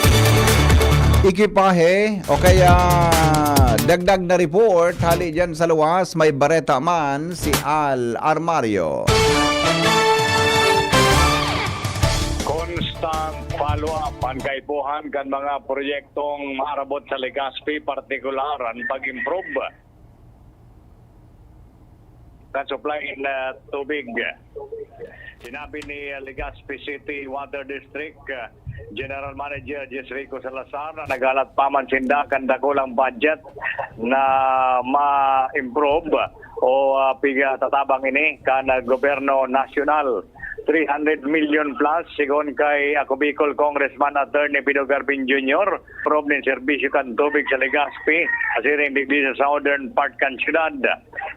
Ekipahe o kaya dagdag na report hali dyan sa luwas, may bareta man si Al Armario. Constant Luwap an kaipuhan kan mga proyektong maarabot sa Legazpi, partikular an pag-improve kan supply in, ah, tubig. Sinabi ni, ah, Legazpi City Water District, ah, General Manager Jess Rico Salazar na naghalat pa man sinda kan dakulang budget na ma-improve o, ah, pigtatabang ini kan, ah, gobyerno nasyonal. Three hundred million plus, sigon kay Ako Bicol Congressman Attorney Pido Garvin Junior, prob nin serbisyo kan tubig sa Legazpi, asiring digdi sa southern part kan syudad.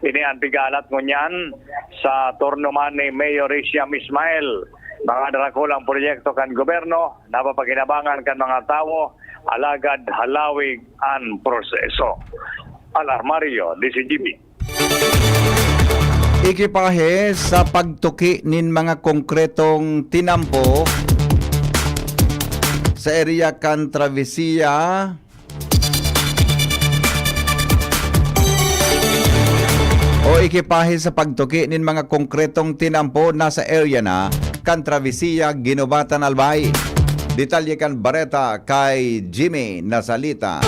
Ini an pighalat ngunyan sa turno man ni Mayor Riciam Ismael. Mga darakulang proyekto kan gobyerno, napapakinabangan kan mga tawo, alagad halawig an proseso. Alarmario, D C G B. Ekipahe sa pagtuki nin mga konkretong tinampo sa area kan Travesía o ekipahe sa pagtuki nin mga konkretong tinampo nasa area na kan Travesía, Guinobatan, Albay. Detalye kan bareta kay Jimmy Nasalita.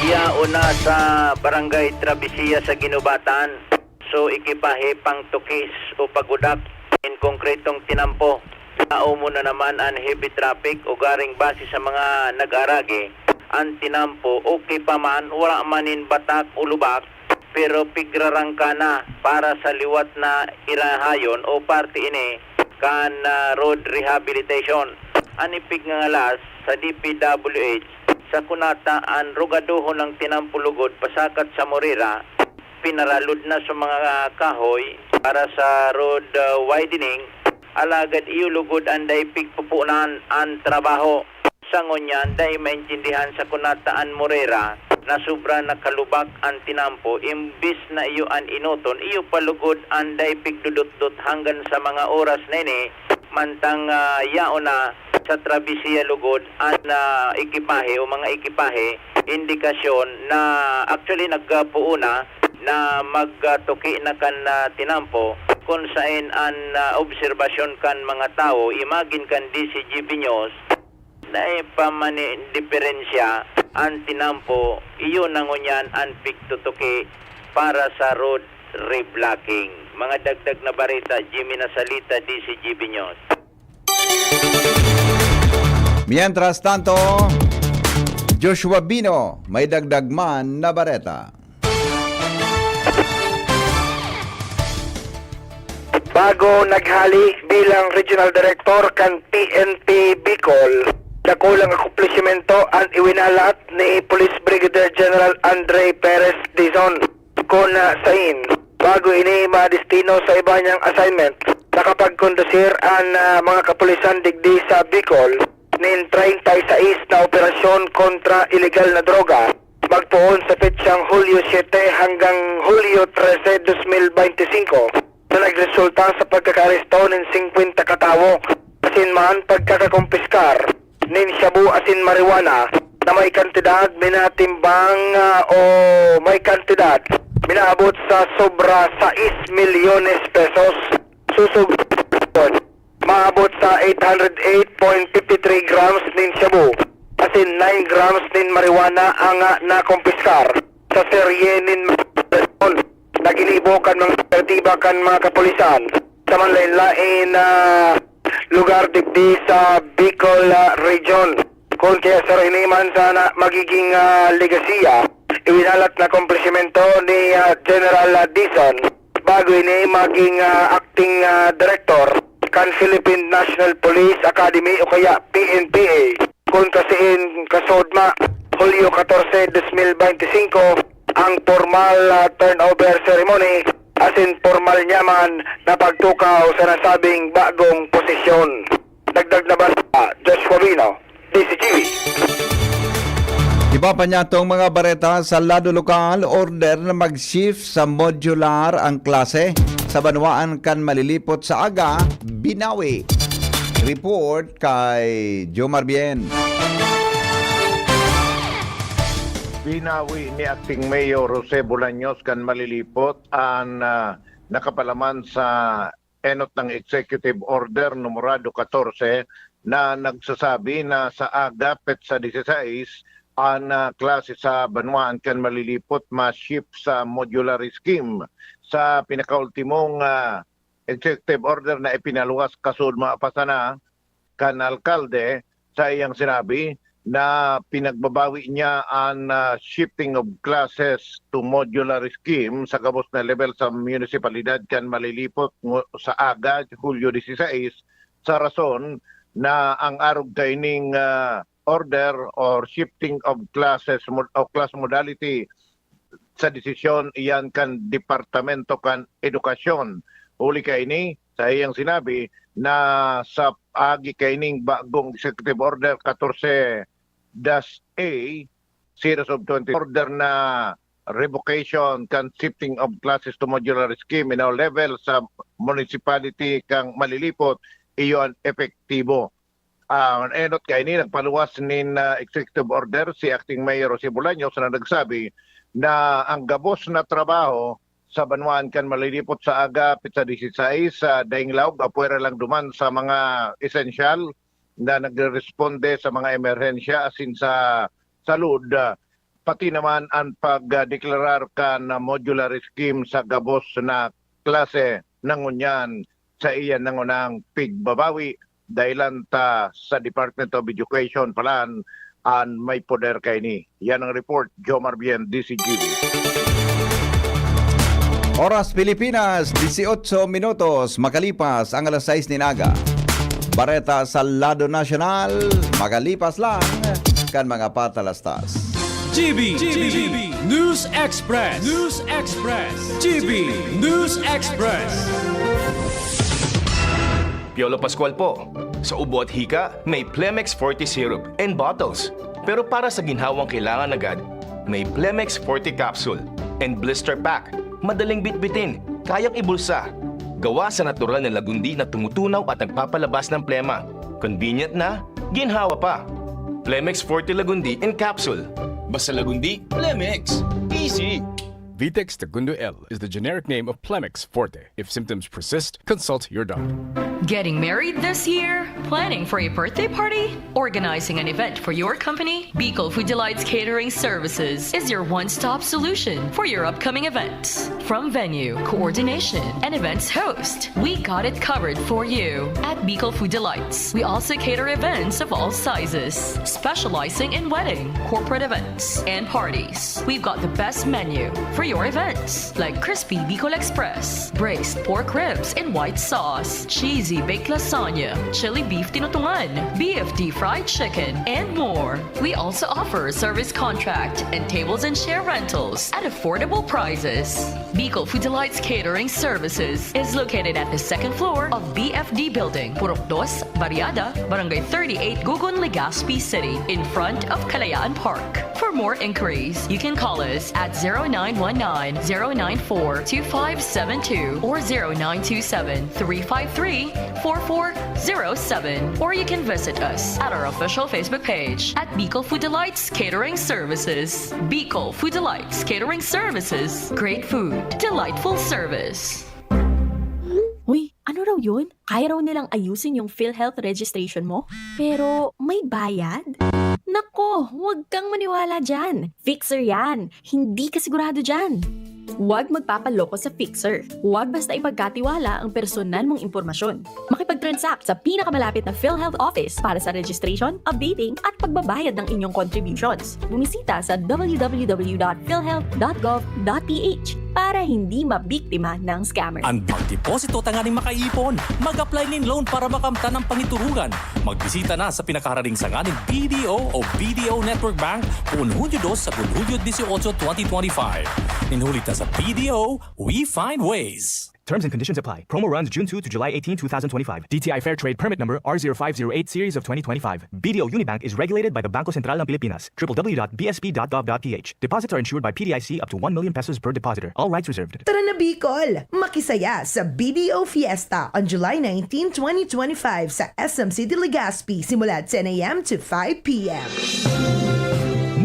Yaon na sa Barangay Travesía sa Guinobatan. So, ekipahe pang tukis o pagudak in konkretong tinampo. Tao mo na naman an heavy traffic o garing base sa mga nag-aragi. An tinampo, okay pa man, wala man nin batak o lubak, pero pigrarangka na para sa liwat na irahayon o parte ini kan, ah, road rehabilitation. An ipig nga ngalas sa D P W H, sa kunata an rugadohon ang tinampo lugod pasakat sa Morera, pinaralod na sa mga kahoy para sa road, ah, widening, alagad iyo lugod an dai pigpupunan an trabaho. Sa ngunyan, dai maintindihan sa kunata an Morera na sobra nakalubak an tinampo, imbis na iyo an inoton, iyo pa lugod an dai pigdudutdot hanggan sa mga oras na ini, mantang, ah, yaon na sa Travesía lugod an, ah, ekipahe o mga ekipahe, indikasyon na actually nagpuon na na magtuki na kan, ah, tinampo, kun saen an, ah, obserbasyon kan mga tawo, imagin kan D C G B News, na, eh, pamani-, diferensya an tinampo, iyo na ngunyan an pigtutuki para sa road reblocking. Mga dagdag na bareta, Jimmy Nasalita, D C G B News. Mientras tanto, Joshua Bino, may dagdag man na bareta. Bago naghali bilang Regional Director kan P N P Bicol, dakulang akomplishmento an iwinalat ni Police Brigadier General Andre Perez Dizon. Kun, ah, sain, bago ini madestino sa iba niyang assignment, nakapagkondusir an, ah, mga kapulisan digdi sa Bicol nin treinta y seis na operasyon kontra iligal na droga, magpoon sa petsang Hulyo siete hanggang Hulyo trese, dos mil bente singko, na nagresulta sa pagkakaaresto nin singkwenta ka tawo, asin man pagkakakompiskar nin shabu asin marijuana na may kantidad minatimbang, ah, o may kantidad minaabot sa sobra sais milyones pesos. Susog maabot sa eight hundred eight point fifty three grams nin shabu, asin nine grams nin marijuana ang, ah, nakompiskar sa serye nin mga operasyon na ginibo kan mga operatiba kan mga kapulisan sa manlaen-laen na lugar digdi sa Bicol, ah, Region. Kun kaya sa ini man sana magiging, ah, legasiya, iwinalat na akomplishmento ni, ah, General, ah, Dizon, bago ini maging, ah, acting, ah, director kan Philippine National Police Academy o kaya P N P A. Kun kasiin kasodma, Hulyo katorse, dos mil bente singko, ang pormal, ah, turnover ceremony, asin pormal niya man na pagtukaw sa nasabing bagong posisyon. Dagdag na bareta, Joshua Bino, D C G B. Iba pa niya tong mga bareta sa lado lokal, order na mag-shift sa modular ang klase sa banwaan kan Malilipot sa aga, binawi. Report kay Jomar Bien. Binawi ni Acting Mayor Jose Bolaños kan Malilipot an, ah, nakapalaman sa enot ng Executive Order numero katorse na nagsasabi na sa aga, petsa disisais, an, ah, klase sa banwaan kan Malilipot ma-shift sa modular scheme. Sa pinakaultimong, ah, executive order na ipinaluwas kasuodma pa sana kan alkalde, sa iyang sinabi na pinagbabawi niya an, ah, shifting of classes to modular scheme sa gabos na level sa munisipalidad kan Malilipot ngo-, sa aga, Hulyo disisais, sa rason na ang arog kaining, ah, order or shifting of classes mod-, o class modality sa desisyon iyan kan Departamento kan Edukasyon. Huli kaini, sa iyang sinabi na sa agi kaining bagong Executive Order katorse dash A, series of twenty, order na revocation kan shifting of classes to modular scheme in all levels sa municipality kan Malilipot, iyo an epektibo. Ah, enot kaini, nagpaluwas nin, ah, executive order si Acting Mayor Jose Bolaños na nagsabi na ang gabos na trabaho sa banwaan kan Malilipot sa aga, petsa disisais, sa daing laog, apwera lang duman sa mga esensyal na nagreresponde sa mga emerhensya asin sa salud, ah, pati naman an pagdeklarar kan modular scheme sa gabos na klase na ngunyan sa iya nangunang pigbabawi, dahilan ta sa Department of Education palan an may poder kaini. Yan ang report, Jomar Bien, D C G B. Oras Pilipinas, dieciocho minutos makalipas ang alas sais nin aga. Bareta sa lado nasyonal, makalipas lang kan mga patalastas. G B, G B, News Express, News Express, G B News Express. Piolo Pascual po. Sa ubo at hika, may Plemex Forte Syrup and bottles. Pero para sa ginhawang kailangan agad, may Plemex Forte Capsule and Blister Pack. Madaling bitbitin, kayang ibulsa. Gawa sa natural na lagundi na tumutunaw at nagpapalabas ng plema. Convenient na, ginhawa pa. Plemex Forte Lagundi in Capsule. Basta Lagundi, Plemex. Easy! Vitex Tagundo L is the generic name of Plemex Forte. If symptoms persist, consult your doctor. Getting married this year? Planning for a birthday party? Organizing an event for your company? Bicol Food Delights Catering Services is your one-stop solution for your upcoming events. From venue, coordination, and events host, we got it covered for you. At Bicol Food Delights, we also cater events of all sizes, specializing in wedding, corporate events, and parties. We've got the best menu for your events, like crispy Bicol Express, braised pork ribs in white sauce, cheesy baked lasagna, chili beef tinutungan, B F D fried chicken, and more. We also offer service contract and tables and chair rentals at affordable prices. Bicol Food Delights Catering Services is located at the second floor of B F D Building, Purok Dos, Barriada, Barangay thirty-eight, Gugun, Legazpi City, in front of Kalayaan Park. For more inquiries, you can call us at zero nine one nine, zero nine four, two five seven two or zero nine two seven, three five three, four four zero seven, or you can visit us at our official Facebook page at Bicol Food Delights Catering Services. Bicol Food Delights Catering Services. Great food, delightful service. Uy, ano raw yun? Kaya raw nilang ayusin yung PhilHealth registration mo? Pero may bayad? Nako, huwag kang maniwala dyan. Fixer yan. Hindi ka sigurado dyan. Huwag magpapaloko sa Fixer. Huwag basta ipagkatiwala ang personal mong impormasyon. Makipag-transact sa pinakamalapit na PhilHealth office para sa registration, updating, at pagbabayad ng inyong contributions. Bumisita sa w w w dot philhealth dot gov dot p h para hindi mabiktima ng scammer. Ang magdeposito tanganing makaipon, mag-apply nin loan para makamtan ang pangiturugan. Magbisita na sa pinakaharaning sanga nin P D O o B D O Network Bank poon Hunyo dos sagkod Hunyo dieciocho, twenty twenty-five. Nin huli ta sa P D O, we find ways. Terms and conditions apply. Promo runs June two to July eighteen, two thousand twenty-five. D T I Fair Trade Permit Number R zero five zero eight Series of twenty twenty-five. B D O Unibank is regulated by the Bangko Sentral ng Pilipinas. triple w dot b s p dot gov dot p h. Deposits are insured by P D I C up to one million pesos per depositor. All rights reserved. Tara na, Bicol! Makisaya sa B D O Fiesta on July nineteen, twenty twenty-five sa S M City Legazpi, simula ten a m to five p m.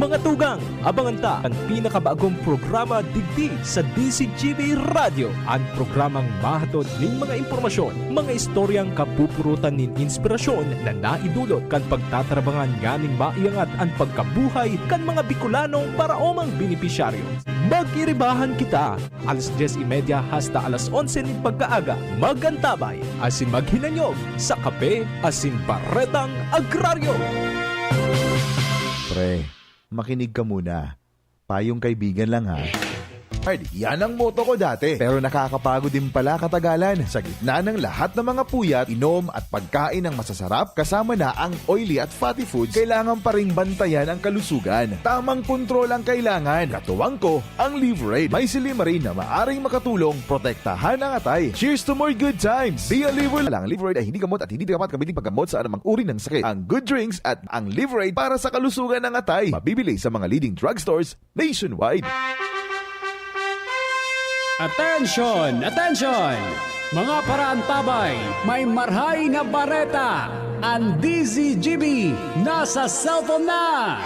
Mga tugang, abangan ta an pinakabagong programa digdi sa D Z G B Radyo, an programang mahatod nin mga impormasyon, mga istoryang kapupurutan nin inspirasyon na naidulot kan pagtatarabangan nganing maiangat an pagkabuhay kan mga Bicolanong paraomang benepisyaryo. Mag-iribahan kita! Alas dyes y media hasta alas onse nin pagkaaga, mag-antabay asin maghinanyog sa Kape asin Baretang Agraryo. Pre, makinig ka muna. Payong kaibigan lang, ha. Hard, yan ang moto ko dati. Pero nakakapagod din pala katagalan. Sa gitna ng lahat ng mga puyat, inom at pagkain ng masasarap, kasama na ang oily at fatty foods, kailangan pa ring bantayan ang kalusugan. Tamang kontrol ang kailangan. Katuwang ko, ang Liverade. May silymarin na maaring makatulong protektahan ang atay. Cheers to more good times! Be a Liver lang. Liverade ay hindi gamot at hindi dapat gamitin paggamot sa anumang uri ng sakit. Ang good drinks at ang Liverade para sa kalusugan ng atay. Mabibili sa mga leading drugstores nationwide. Attention! Attention! Mga paraantabay, may marhay na bareta! An D Z G B nasa cellphone na!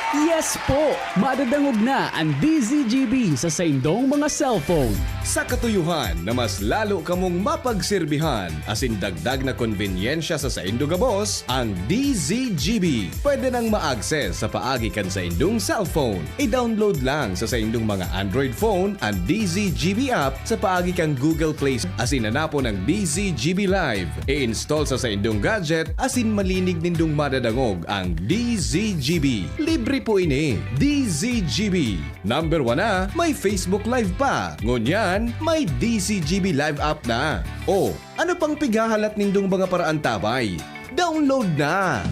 Yes po! Madadangog na an D Z G B sa saindong mga cellphone. Sa katuyuhan na mas lalo kamong mapagserbihan asin dagdag na konbenyensya sa saindo gabos, ang D Z G B pwede nang ma-access sa paagi kan saindong cellphone. I-download lang sa saindong mga Android phone an D Z G B app sa paagi kan Google Play Store asin hanapon ang D Z G B Live. I-install sa saindong gadget asin malinig nindong madadangog ang D Z G B. Libre po ini. D Z G B. Number one na, may Facebook Live pa. Ngunyan, may D Z G B Live app na. O, ano pang pighahalat nindong mga paraantabay? Download na!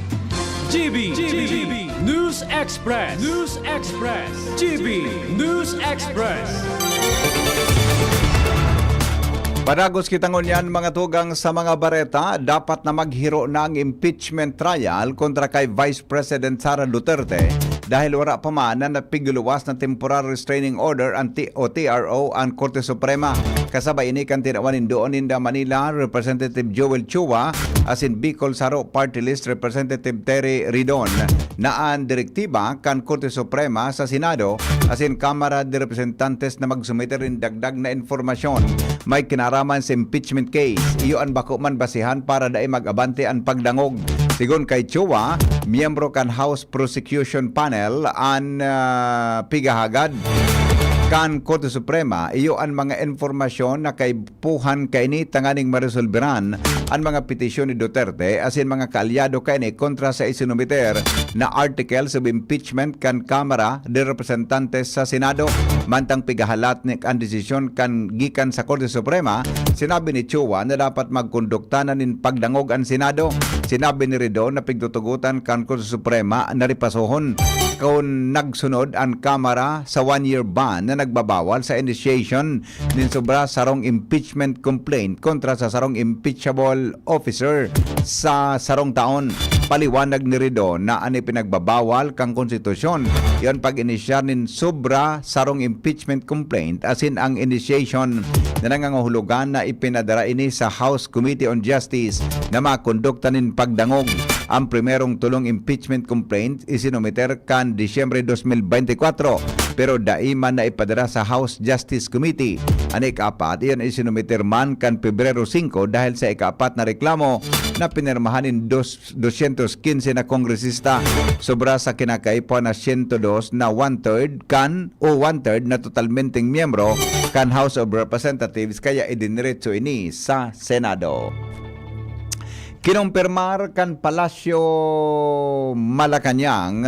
G B, G B, News Express, News Express, G B, News Express. Padagos kita ngunyan, mga tugang, sa mga bareta. Dapat na maghiro na ang impeachment trial kontra kay Vice President Sara Duterte dahil wara pa man na napigluwas na temporary restraining order an T-, o T R O an Korte Suprema. Kasabay ini kan tinawan nin duon ninda Manila Representative Joel Chua asin Bicol Saro Party List Representative Terry Ridon na an direktiba kan Korte Suprema sa Senado asin Kamara de Representantes na magsumiter nin dagdag na impormasyon may kinaraman sa impeachment case. Iyo an bako man basihan para dai mag-abante an pagdangog. Sigon kay Chua, miyembro kan House Prosecution Panel an, ah, pigahagad kan Korte Suprema. Iyo an mga impormasyon na kaipuhan kaini tanganing maresolberan an mga petisyon ni Duterte asin mga kaalyado kaini kontra sa isinumiter na articles of impeachment kan Kamara de Representantes sa Senado. Mantang pigahalat ni an desisyon kan gikan sa Korte Suprema, sinabi ni Chua na dapat magkondukta na nin pagdangog an Senado. Sinabi ni Ridon na pigtutugotan kan Korte Suprema na ripasohon kun nagsunod an Kamara sa one-year ban na nagbabawal sa initiation nin sobra sarong impeachment complaint kontra sa sarong impeachable officer sa sarong taon. Paliwanag ni Ridon na an ipinagbabawal kan konstitusyon, iyo an pag-inisyar nin sobra sarong impeachment complaint asin ang initiation na nangangahulugan na ipinadara ini sa House Committee on Justice na makondukta nin pagdangog. Ang primerong tolong impeachment complaint isinumiter kan Disyembre dos mil bente kwatro, pero dai man naipadara sa House Justice Committee. An ikaapat, iyan isinumiter man kan Pebrero singko dahil sa ikaapat na reklamo na pinirmahan nin dos, dosyentos kinse na kongresista, sobra sa kinakaipuhan na siyento dos na one-third kan o one-third na totalmenteng miyembro kan House of Representatives, kaya idiniretso ini sa Senado. Kinumpirmar kan Palasyo Malacañang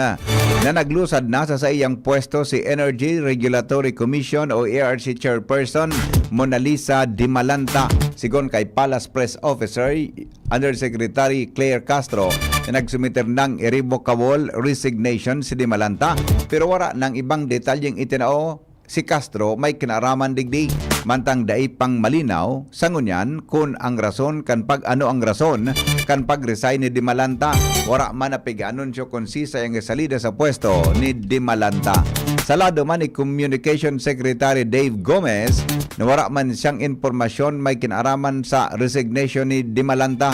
na naglusad na sa saiyang pwesto si Energy Regulatory Commission o E R C Chairperson Monalisa Dimalanta. Sigon kay Palace Press Officer Undersecretary Claire Castro na nagsumiter ng irrevocable resignation si Dimalanta, pero wara nang ibang detalyeng itinao si Castro may kinaraman digdi, mantang dai pang malinaw sa ngunyan kun ang rason kan pag-, ano ang rason kan pag-resign ni Dimalanta. Wara man napig-anunsyo kun sisay ang salida sa pwesto ni Dimalanta. Sa lado man ni Communication Secretary Dave Gomez, na wara man siyang impormasyon may kinaraman sa resignation ni Dimalanta.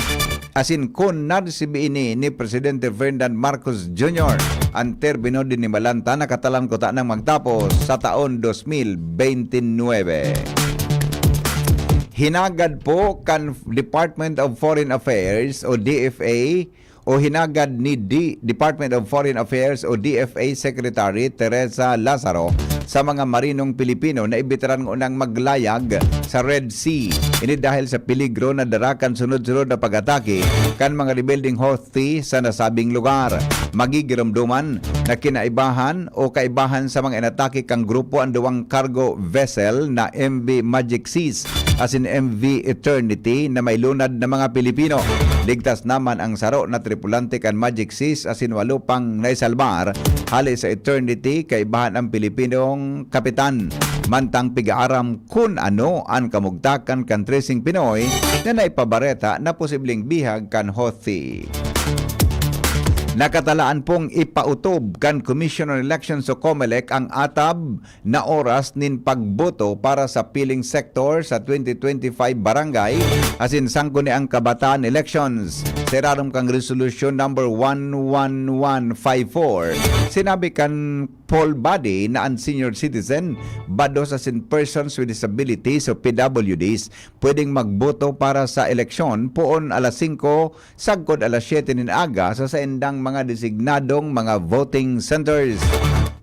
Asin kun naresibi ini ni Presidente Ferdinand Marcos Junior Ang termino din ni Malanta nakatalang kuta nang magtapos sa taon dos mil bente nuebe. Hinagad po kan Department of Foreign Affairs o D F A o hinagad ni D-, Department of Foreign Affairs o D F A Secretary Teresa Lazaro sa mga marinong Pilipino na ibitaran ngunang maglayag sa Red Sea. Ini dahil sa peligro na dara kan sunod-sunod na pag-atake kan mga rebeldeng Houthi sa nasabing lugar. Magigiromdoman na kinaibahan o kaibahan sa mga inatake kang grupo ang duwang cargo vessel na M V Magic Seas asin M V Eternity na may lunad na mga Pilipino. Ligtas naman ang saro na tripulante kan Magic Seas asin walo pang naisalbar. Hale sa Eternity, kaibahan ang Pilipinong kapitan. Mantang pigaaram kun ano an kamugtakan kan tracing Pinoy na naipabareta na posibleng bihag kan Houthi. Nakatalaan pong ipautob kan Commission on Elections o COMELEC ang atab na oras nin pagboto para sa piling sektor sa twenty twenty-five barangay asin sangko ni ang kabataan elections. Sa irarom kan Resolution Number one one one five four, sinabi kan poll body na an senior citizen, bados asin persons with disabilities o P W Ds pwedeng magboto para sa eleksyon poon alas singko sagkod alas siyete nin aga sa saindang mga designadong mga voting centers.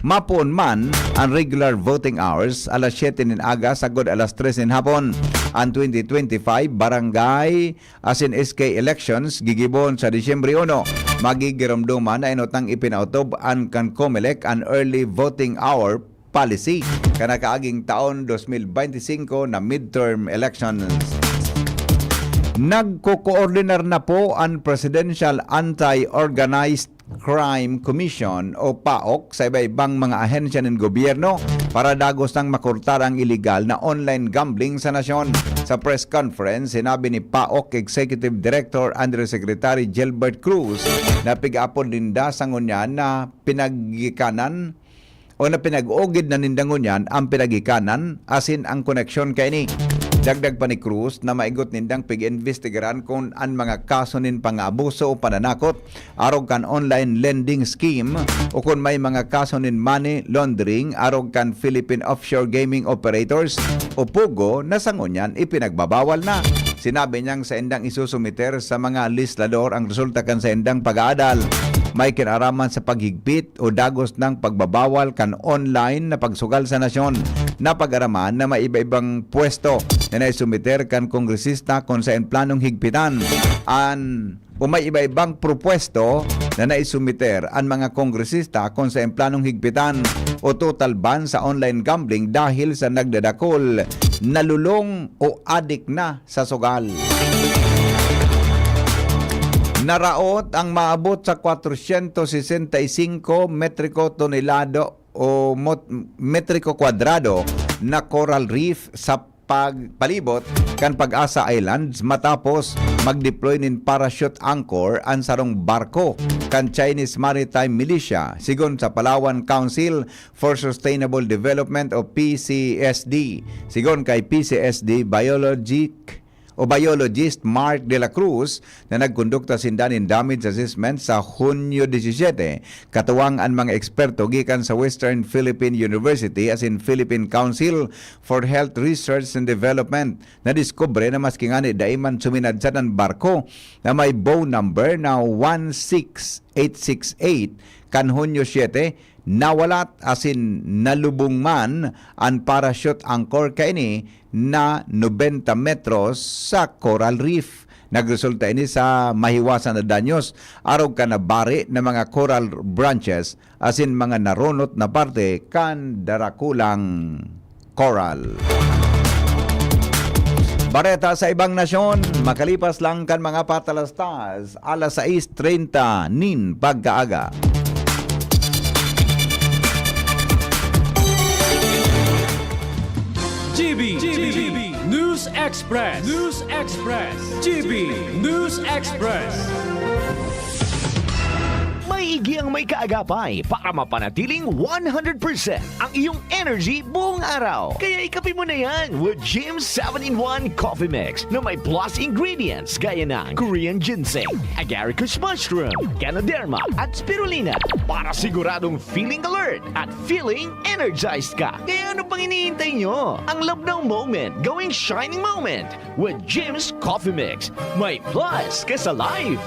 Mapoon man an regular voting hours, alas siyete nin aga sagkod alas tres nin hapon. An twenty twenty-five barangay asin S K elections gigibon sa Disyembre uno. Magigiromdoman na inutang ipinautob an kan COMELEC an early voting hour policy kan nakaaging taon dos mil bente singko na midterm elections. Nagkokoordinar na po an Presidential Anti-Organized Crime Commission o paok sa iba-ibang mga ahensya nin gobyerno para dagos nang makurtar ang iligal na online gambling sa nasyon. Sa press conference, sinabi ni paok Executive Director Undersecretary Gilbert Cruz na pig-apod ninda sa ngunyan na pinagikanan o na pinag-ugid na ninda ngunyan ang pinagikanan asin ang koneksyon kaini. Dagdag pa ni Cruz na maigot nindang pig-imbestigaran kun an mga kaso nin pang-aabuso o pananakot arog kan online lending scheme o kun may mga kaso nin money laundering arog kan Philippine Offshore Gaming Operators o POGO na sa ngunyan ipinagbabawal na. Sinabi niyang saindang isusumiter sa mga legislador ang resulta kan saindang pag-aadal. May kinaraman sa paghigpit o dagos ng pagbabawal kan online na pagsugal sa nasyon. Napag-araman na may iba-ibang pwesto na naisumiter kan kongresista kung saen planong higpitan an o may iba-ibang propuesto na naisumiter an mga kongresista kung saen planong higpitan o total ban sa online gambling dahil sa nagdadakol, nalulong o adik na sa sugal. Naraot ang maabot sa kwatrosyentos sesenta y singko metriko tonelado o mot-, metriko kwadrado na coral reef sa pag-, palibot kan Pag-asa Islands matapos mag-deploy nin parachute anchor an sarong barko kan Chinese Maritime Militia, sigon sa Palawan Council for Sustainable Development o P C S D. Sigon kay P C S D biologic o biologist Mark de la Cruz na nagkondukta sinda nin damage assessment sa Hunyo disisiyete, katuwang an mga eksperto gikan sa Western Philippine University asin Philippine Council for Health Research and Development. Nadiskubre na maski ngani dai man suminadsad an barko na may bow number na one six eight six eight kan Hunyo siyete, nawalat asin nalubong man an parachute anchor kaini na nobenta metros sa coral reef. Nagresulta ini sa mahiwasan na danyos arog kan nabari na mga coral branches asin mga narunot na parte kan darakulang coral. Bareta sa ibang nasyon, makalipas lang kan mga patalastas, alas sais treinta nin pagkaaga. G B, G B, News Express, News Express, G B News Express. May Iggy ang may kaagapay para mapanatiling one hundred percent ang iyong energy buong araw. Kaya ikape mo na yan with Jim's seven-in-one Coffee Mix na may plus ingredients gaya ng Korean ginseng, agaricus mushroom, ganoderma, at spirulina para siguradong feeling alert at feeling energized ka. Kaya ano pang hinihintay nyo? Ang labnaw moment, gawing shining moment with Jim's Coffee Mix. May plus ka sa life!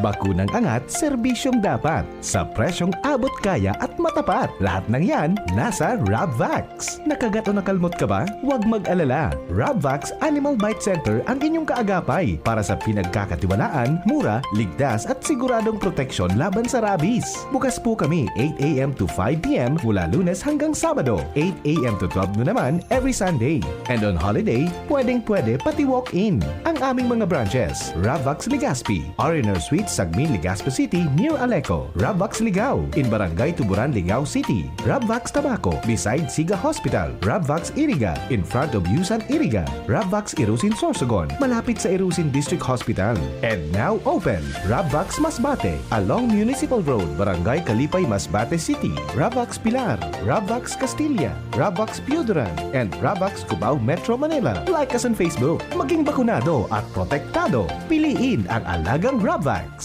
Bakunang angat, serbisyong dapat, sa presyong abot kaya at matapat. Lahat ng yan, nasa Rabvax. Nakagat o nakalmot ka ba? Huwag mag-alala. Rabvax Animal Bite Center ang inyong kaagapay para sa pinagkakatiwalaan, mura, ligtas at siguradong proteksyon laban sa rabies. Bukas po kami eight a m to five p m mula Lunes hanggang Sabado, eight a m to twelve noon naman every Sunday. And on holiday, pwedeng-pwede pati walk-in. Ang aming mga branches, Rabvax Legazpi, R and R Suites, Sagmin, Legazpi City, near Aleco, Rabvax Ligao, in Barangay Tuburan, Ligao City, Rabvax Tabaco, beside Siga Hospital, Rabvax Iriga, in front of Yusan Iriga, Rabvax Irusin, Sorsogon, malapit sa Irusin District Hospital. And now open, Rabvax Masbate, along Municipal Road, Barangay Kalipay, Masbate City, Rabvax Pilar, Rabvax Castilla, Rabvax Pioduran, and Rabvax Cubao, Metro Manila. Like us on Facebook. Maging bakunado at protektado. Piliin ang alagang Rabvax.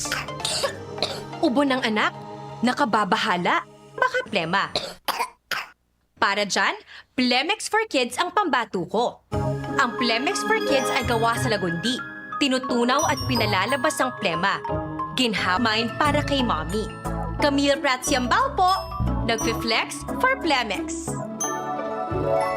Ubo ng anak? Nakababahala? Baka plema. Para dyan, Plemex for Kids ang pambato ko. Ang Plemex for Kids ay gawa sa lagundi, tinutunaw at pinalalabas ang plema. Ginhamay para kay Mommy. Camille Prats Yambao po, nagfi-flex for Plemex.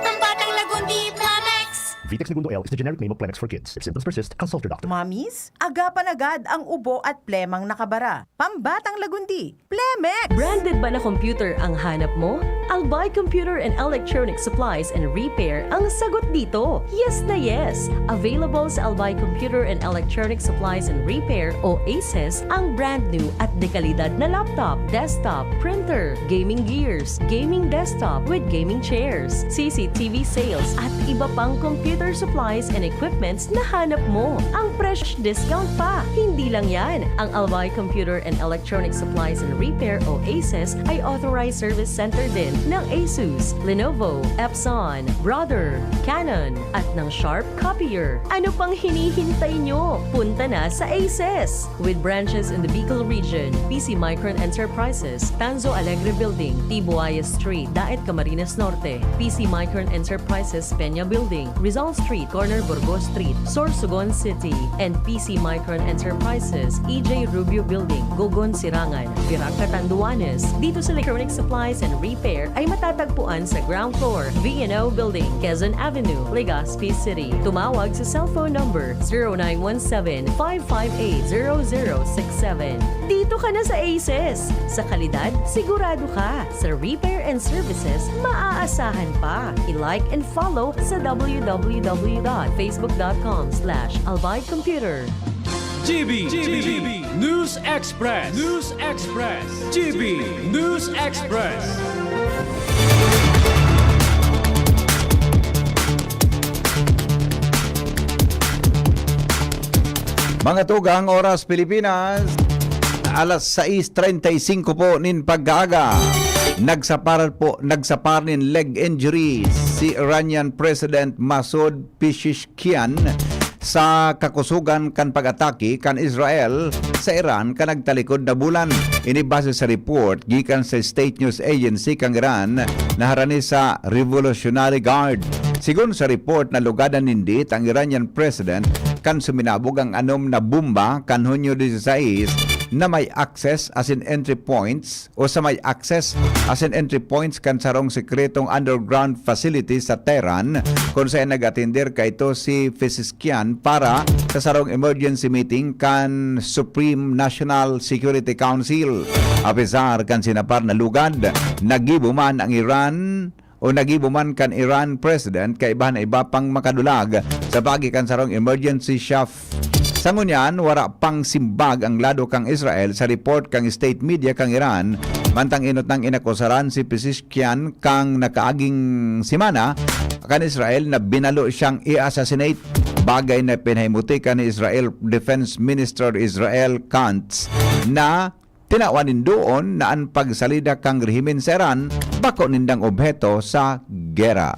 Pambatang Lagundi, Plemex! Vitex Negundo L is the generic name of Plemex for kids. If symptoms persist, consult your doctor. Mommies, agapan agad ang ubo at plemang nakabara. Pambatang Lagundi, Plemex! Branded ba na computer ang hanap mo? Albay Computer and Electronic Supplies and Repair ang sagot dito. Yes na yes! Available sa Albay Computer and Electronic Supplies and Repair o ACES ang brand new at dekalidad na laptop, desktop, printer, gaming gears, gaming desktop with gaming chairs, C C T V sales at iba pang computer supplies and equipments na hanap mo. Ang fresh discount pa! Hindi lang yan! Ang Albay Computer and Electronic Supplies and Repair o ACES ay authorized service center din ng Asus, Lenovo, Epson, Brother, Canon, at ng Sharp Copier. Ano pang hinihintay nyo? Punta na sa ACES! With branches in the Bicol region, P C Micron Enterprises, Tanzo Alegre Building, T. Buaya Street, Daet, Camarines Norte, P C Micron Enterprises, Peña Building, Rizal Street, corner Burgos Street, Sorsogon City, and P C Micron Enterprises, E J Rubio Building, Gogon, Sirangan, Virac, Catanduanes. Dito sa Electronic Supplies and Repair ay matatagpuan sa ground floor, V and O Building, Quezon Avenue, Legazpi City. Tumawag sa cellphone number zero nine one seven, five five eight, zero zero six seven. Dito ka na sa ACES! Sa kalidad, sigurado ka. Sa repair and services, maaasahan pa. I-like and follow sa w w w dot facebook dot com slash albay computer. G B, G B, News Express, News Express, G B, News Express. Mga tugang, oras Pilipinas, alas sais treinta y cinco po nin pagkaaga. Nagsapar po, nagsapar nin leg injury si Iranian President Masoud Pezeshkian sa kakusogan kan pag-atake kan Israel sa Iran kan nagtalikod na bulan. Ini base sa report gikan sa State News Agency kan Iran na harani sa Revolutionary Guard. Sigon sa report, nalugadan nin diit ang Iranian President kan suminabog ang anom na bomba kan Hunyo dieciséis na may access asin entry points o sa may access asin entry points kan sarong sekretong underground facility sa Tehran, kun saen nag-atender kaito si Pezeshkian para sa sarong emergency meeting kan Supreme National Security Council. Apesar kan sinapar na lugad, nagibo man ang Iran o nagibo man kan Iran President kaibahan na iba pang makadulag sa paagi kan sarong emergency chef. Sa ngunyan, wara pang simbag ang lado kan Israel sa report kan state media kan Iran, mantang enot nang inakusaran si Pezeshkian kan nakaaging semana kan Israel na binalo siyang i-assassinate, bagay na pinahimuti kan Israel Defense Minister Israel Katz na Tinawan nin duon na an pagsalida kan rehimen sa Iran bako nindang obheto sa gera.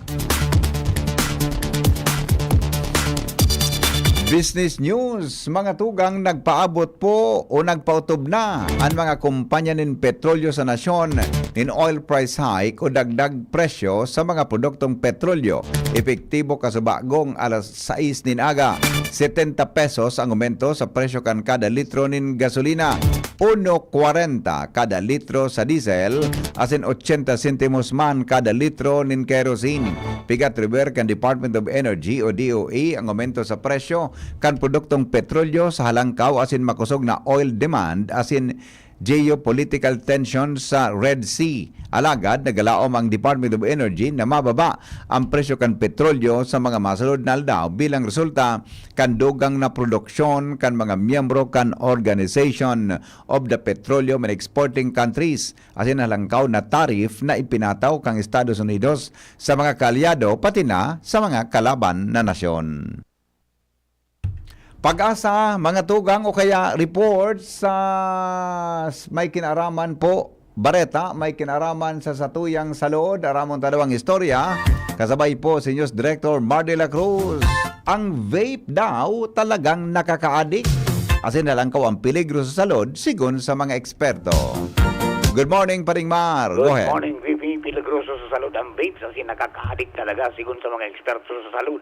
Business News, mga tugang, nagpaabot po o nagpaotob na an mga kompanya nin petrolyo sa nasyon nin oil price hike o dagdag presyo sa mga produktong petrolyo. Epektibo kasubagong alas sais nin aga, setenta pesos ang aumento sa presyo kan kada litro nin gasolina, uno kwarenta kada litro sa diesel, asin ochenta sentimos man kada litro nin kerosene. Pigat riber kan Department of Energy o D O E ang aumento sa presyo kan produktong petrolyo sa halangkaw asin makosog na oil demand asin geopolitical tension sa Red Sea. Alagad nagalaom ang Department of Energy na mababa ang presyo kan petrolyo sa mga masunod na aldaw bilang resulta kan dugang na produksyon kan mga miyembro kan Organization of the Petroleum and Exporting Countries asin halangkaw na tariff na ipinataw kan Estados Unidos sa mga kaalyado pati na sa mga kalaban na nasyon. Pag-asa, mga tugang o kaya report sa s- may kinaraman po, bareta, may kinaraman sa satuyang salod, aramon ta daw ang istorya. Kasabay po si News Director Mar de la Cruz. Ang vape daw talagang nakakaadik. Asin na lang kaw ang peligro sa salod, sigon sa mga eksperto. Good morning, Paring Mar. Go Good ahead. Morning, V P. Peligroso sa salud ang vapes, asin nakakaadik talaga, sigon sa mga eksperto sa salud.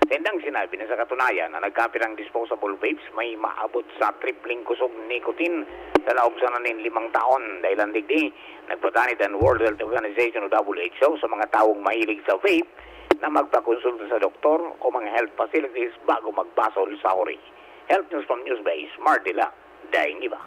Sa indang sinabi na sa katunayan na nagkapirang disposable vapes may maabot sa tripleng kusog nicotine sa laog sana nin limang taon. Dahilan digdi, nagpatanid an World Health Organization o W H O sa mga tawong mahilig sa vape na magpakonsulta sa doktor o mga health facilities bago magbasol sa uri. Health News from Newsbase, Mardila, Daing Iba.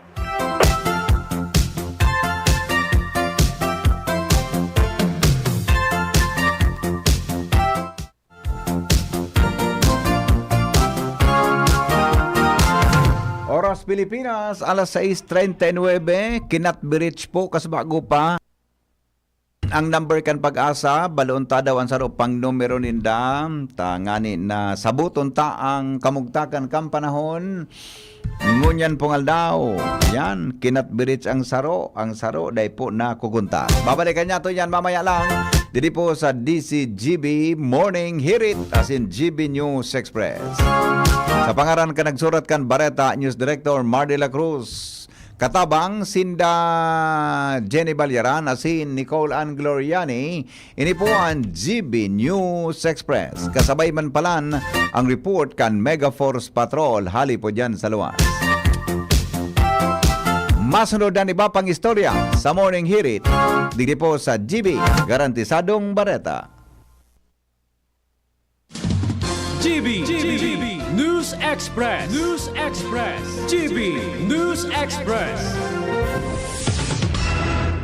Oras Pilipinas, alas sais treinta y nueve, kinatbirich po, kas bago pa. Ang number kan Pag-asa, baloon ta daw an saro pang numero ninda. Tangani na sabuton ta ang kamugtakan kan panahon. Ngunyan pong aldaw, yan, kinatbirich ang saro, ang saro, dai po nakukunta. Babalikan niya to yan mamaya lang. Didi po sa D C G B Morning Hirit, asin G B News Express. Sa pangaran ka nagsurat kan Bareta, News Director Mar de la Cruz. Katabang sinda Jenny Balyaran asin Nicole Ann Gloriani, ini po an G B News Express. Kasabay man palan ang report kan Mega Force Patrol hali po dyan sa luwas. Masunod ang iba pang istorya sa Morning Hirit, digdi po sa G B, garantisadong bareta. G B, G B, News Express, News Express, G B, News Express.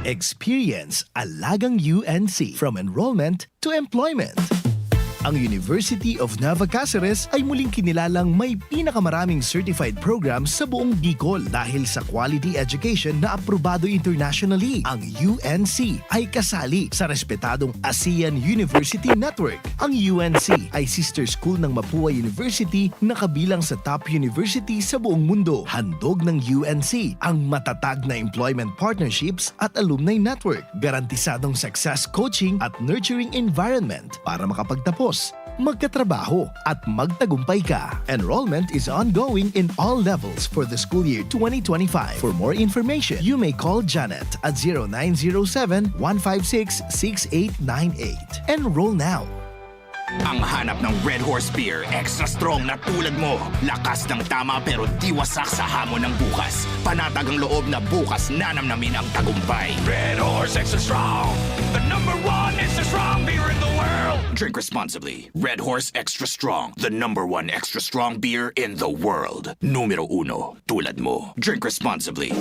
Experience alagang U N C, from enrollment to employment. Ang University of Nueva Caceres ay muling kinilalang may pinakamaraming certified programs sa buong Bicol dahil sa quality education na aprobado internationally. Ang U N C ay kasali sa respetadong ASEAN University Network. Ang U N C ay sister school ng Mapua University na kabilang sa top university sa buong mundo. Handog ng U N C ang matatag na employment partnerships at alumni network, garantisadong success coaching at nurturing environment para makapagtapos, magkatrabaho, at magtagumpay ka. Enrollment is ongoing in all levels for the school year twenty twenty-five. For more information, you may call Janet at zero nine zero seven, one five six, six eight nine eight. Enroll now. Ang hanap ng Red Horse Beer, extra strong na tulad mo. Lakas ng tama pero di wasak sa hamon ng bukas. Panatag ang loob na bukas nanamnamin ang tagumpay. Red Horse Extra Strong, the number one extra strong beer in the world. Drink responsibly. Red Horse Extra Strong, the number one extra strong beer in the world. Numero uno, tulad mo. Drink responsibly.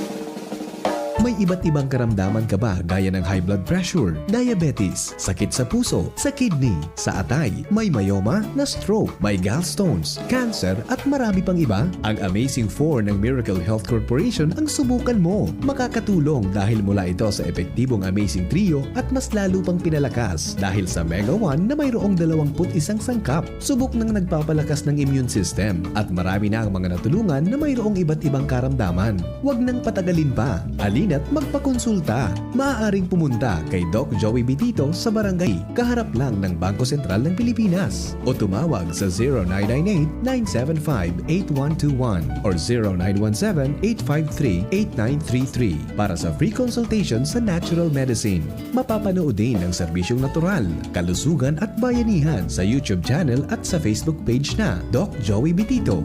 May iba't ibang karamdaman ka ba gaya ng high blood pressure, diabetes, sakit sa puso, sa kidney, sa atay, may myoma, na-stroke, may gallstones, cancer, at marami pang iba? Ang Amazing four ng Miracle Health Corporation ang subukan mo. Makakatulong dahil mula ito sa epektibong Amazing Trio at mas lalo pang pinalakas dahil sa Mega one na mayroong dalawang put isang sangkap. Subok nang nagpapalakas ng immune system at marami na ang mga natulungan na mayroong iba't ibang karamdaman. Huwag nang patagalin pa. Halina't magpakonsulta. Maaaring pumunta kay Doc Joey Bitito sa barangay, kaharap lang ng Bangko Sentral ng Pilipinas. O tumawag sa zero nine nine eight, nine seven five, eight one two one or zero nine one seven, eight five three, eight nine three three para sa free consultation sa natural medicine. Mapapanood din ang serbisyong natural, kalusugan at bayanihan sa YouTube channel at sa Facebook page na Doc Joey Bitito.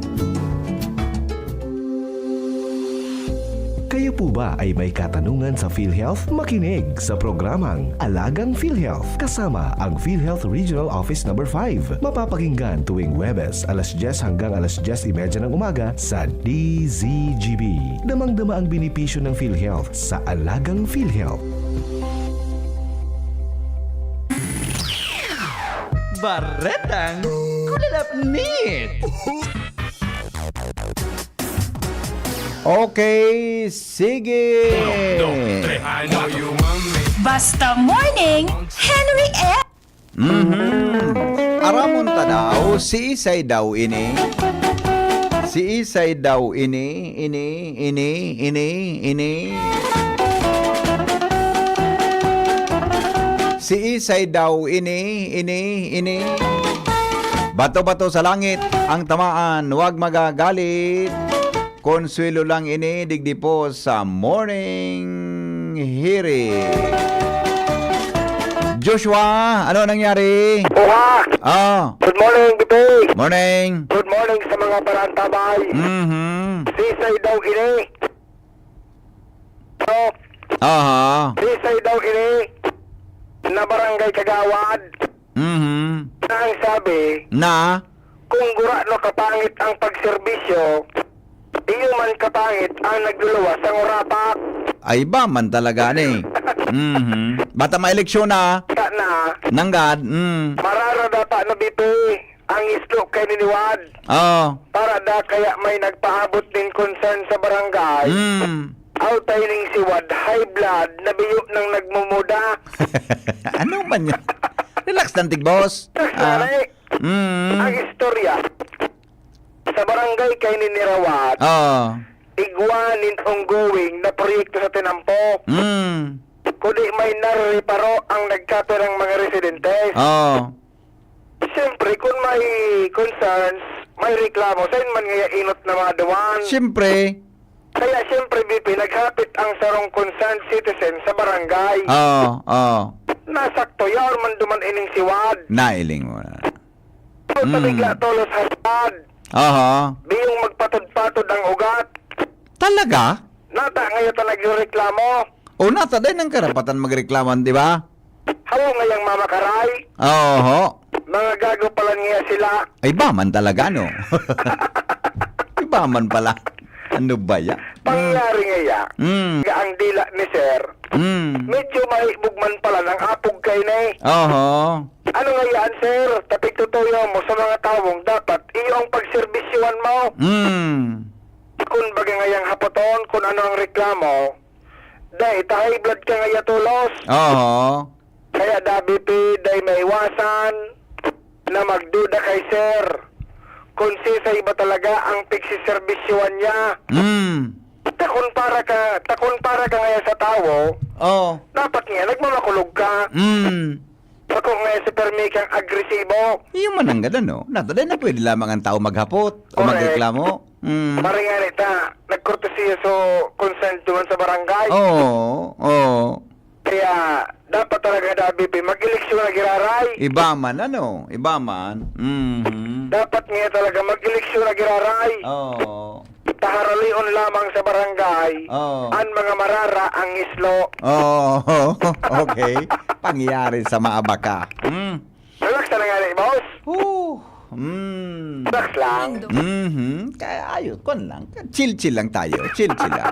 Kayo po ba ay may katanungan sa PhilHealth? Makinig sa programang Alagang PhilHealth kasama ang PhilHealth Regional Office Number five. Mapapakinggan tuwing Huwebes, alas diyes hanggang alas diyes y media ng umaga sa D Z G B. Damang-dama ang benepisyo ng PhilHealth sa Alagang PhilHealth. Baretang Kulalapnit. Okay, sige. Basta Morning, Henry F. Mhm. Aramon ta daw, siisay daw ini? Siisay daw ini, ini, ini, ini, ini? Siisay daw ini, ini, ini? Bato-bato sa langit ang tamaan, wag magagalit. Konsuelo lang ini digdi po sa Morning Hirit. Joshua, ano nangyari? Buha! Ah. Good morning, Bibi! Morning! Good morning sa mga barantabay! Mhm. Sisay daw ini? So, Aha. Sisay daw ini na barangay kagawad? Mhm. Na ang sabi, Na? Kung gurano kapangit ang pagserbisyo, iyo man kapangit ang nagluluwas sa ngurapak. Ay, iba man talaga ni. Mhm. Bata maeleksyon na. Sa na, Nanggad, mm. Marara dapat na bipi ang islo kay niniwad. Oh. Para da kaya may nagpaabot nin concern sa barangay. Mm. Aw, tay ning siwad, high blood, nabiyo nang nagmumuda. Ano man yan? Relax lang, Tig Boss. Ah. Pare, Mm. ang istorya, sa barangay kay Ninirawat, Oo. igwa nin ongoing na proyekto sa tinampo. Mm. Kundi may narereparo ang nagkapirang mga residente. Oo. Siyempre, kung may concerns, may reklamo, sain man ngaya inot na mga duwan. Siyempre. Kaya siyempre, B P, naghapit ang sarong concerned citizen sa barangay. Oo, oo. Nasakto, yaon man duman ining siwad. Nailing mo na. So, Mm. tabigla tolos hastad. Aha. Biyong magpatod-patod ang ugat. Talaga? Nata ngayon ta nagreklamo. O, nata din ang karapatan magreklamo, di ba? Hawa ngayang mamakaray. Oho. Mga gago pala niya sila. Ay, ba man talaga, no? Iba man pala. Ano ba yan? Pangyayari ngaya, Mm. ang dila ni Sir, Mm. medyo mahibog man pala ng apog kayo na eh. Oho. Ano nga yan, Sir? Tapigtutuyo mo sa mga tawong dapat iyo ang pagserbisyuhan mo. Mm. Kung baga ngayang hapoton kung ano ang reklamo, dahil ta high blood ka ngaya tolos. Oo. Kaya dabi pi, dai maiwasan na magduda kay Sir kung sisay ba talaga ang pigsiserbisyuhan niya. Mm. Takon para ka, takon para ka ngayon sa tawo, Oo. dapat nga nagmamakulog ka. Mm. Bako ngayon si Permi kang agresibo. Iyo man ang ganda, no? Nato din na pwede lamang ang tao maghapot o Correct. magreklamo. Mm. Maring nga nita, nagkortesiya so concerned duman sa barangay. Oo, oo. Kaya, dapat talaga, Dabi, pi, mag-eleksyon na giraray. Iba man, ano? Iba man. Mhm. Dapat nga talaga mag-eleksyon na giraray. Oo. Taharalion lamang sa barangay, Oo. ang mga marara ang islo. Oo. Okay. Pangyayari sa maabaka. Hmm. Relax na nga ni, boss. Ooh. Mm. Relax lang. Mhm. Kaya ayos, kwan lang. Chill-chill lang tayo. Chill-chill lang.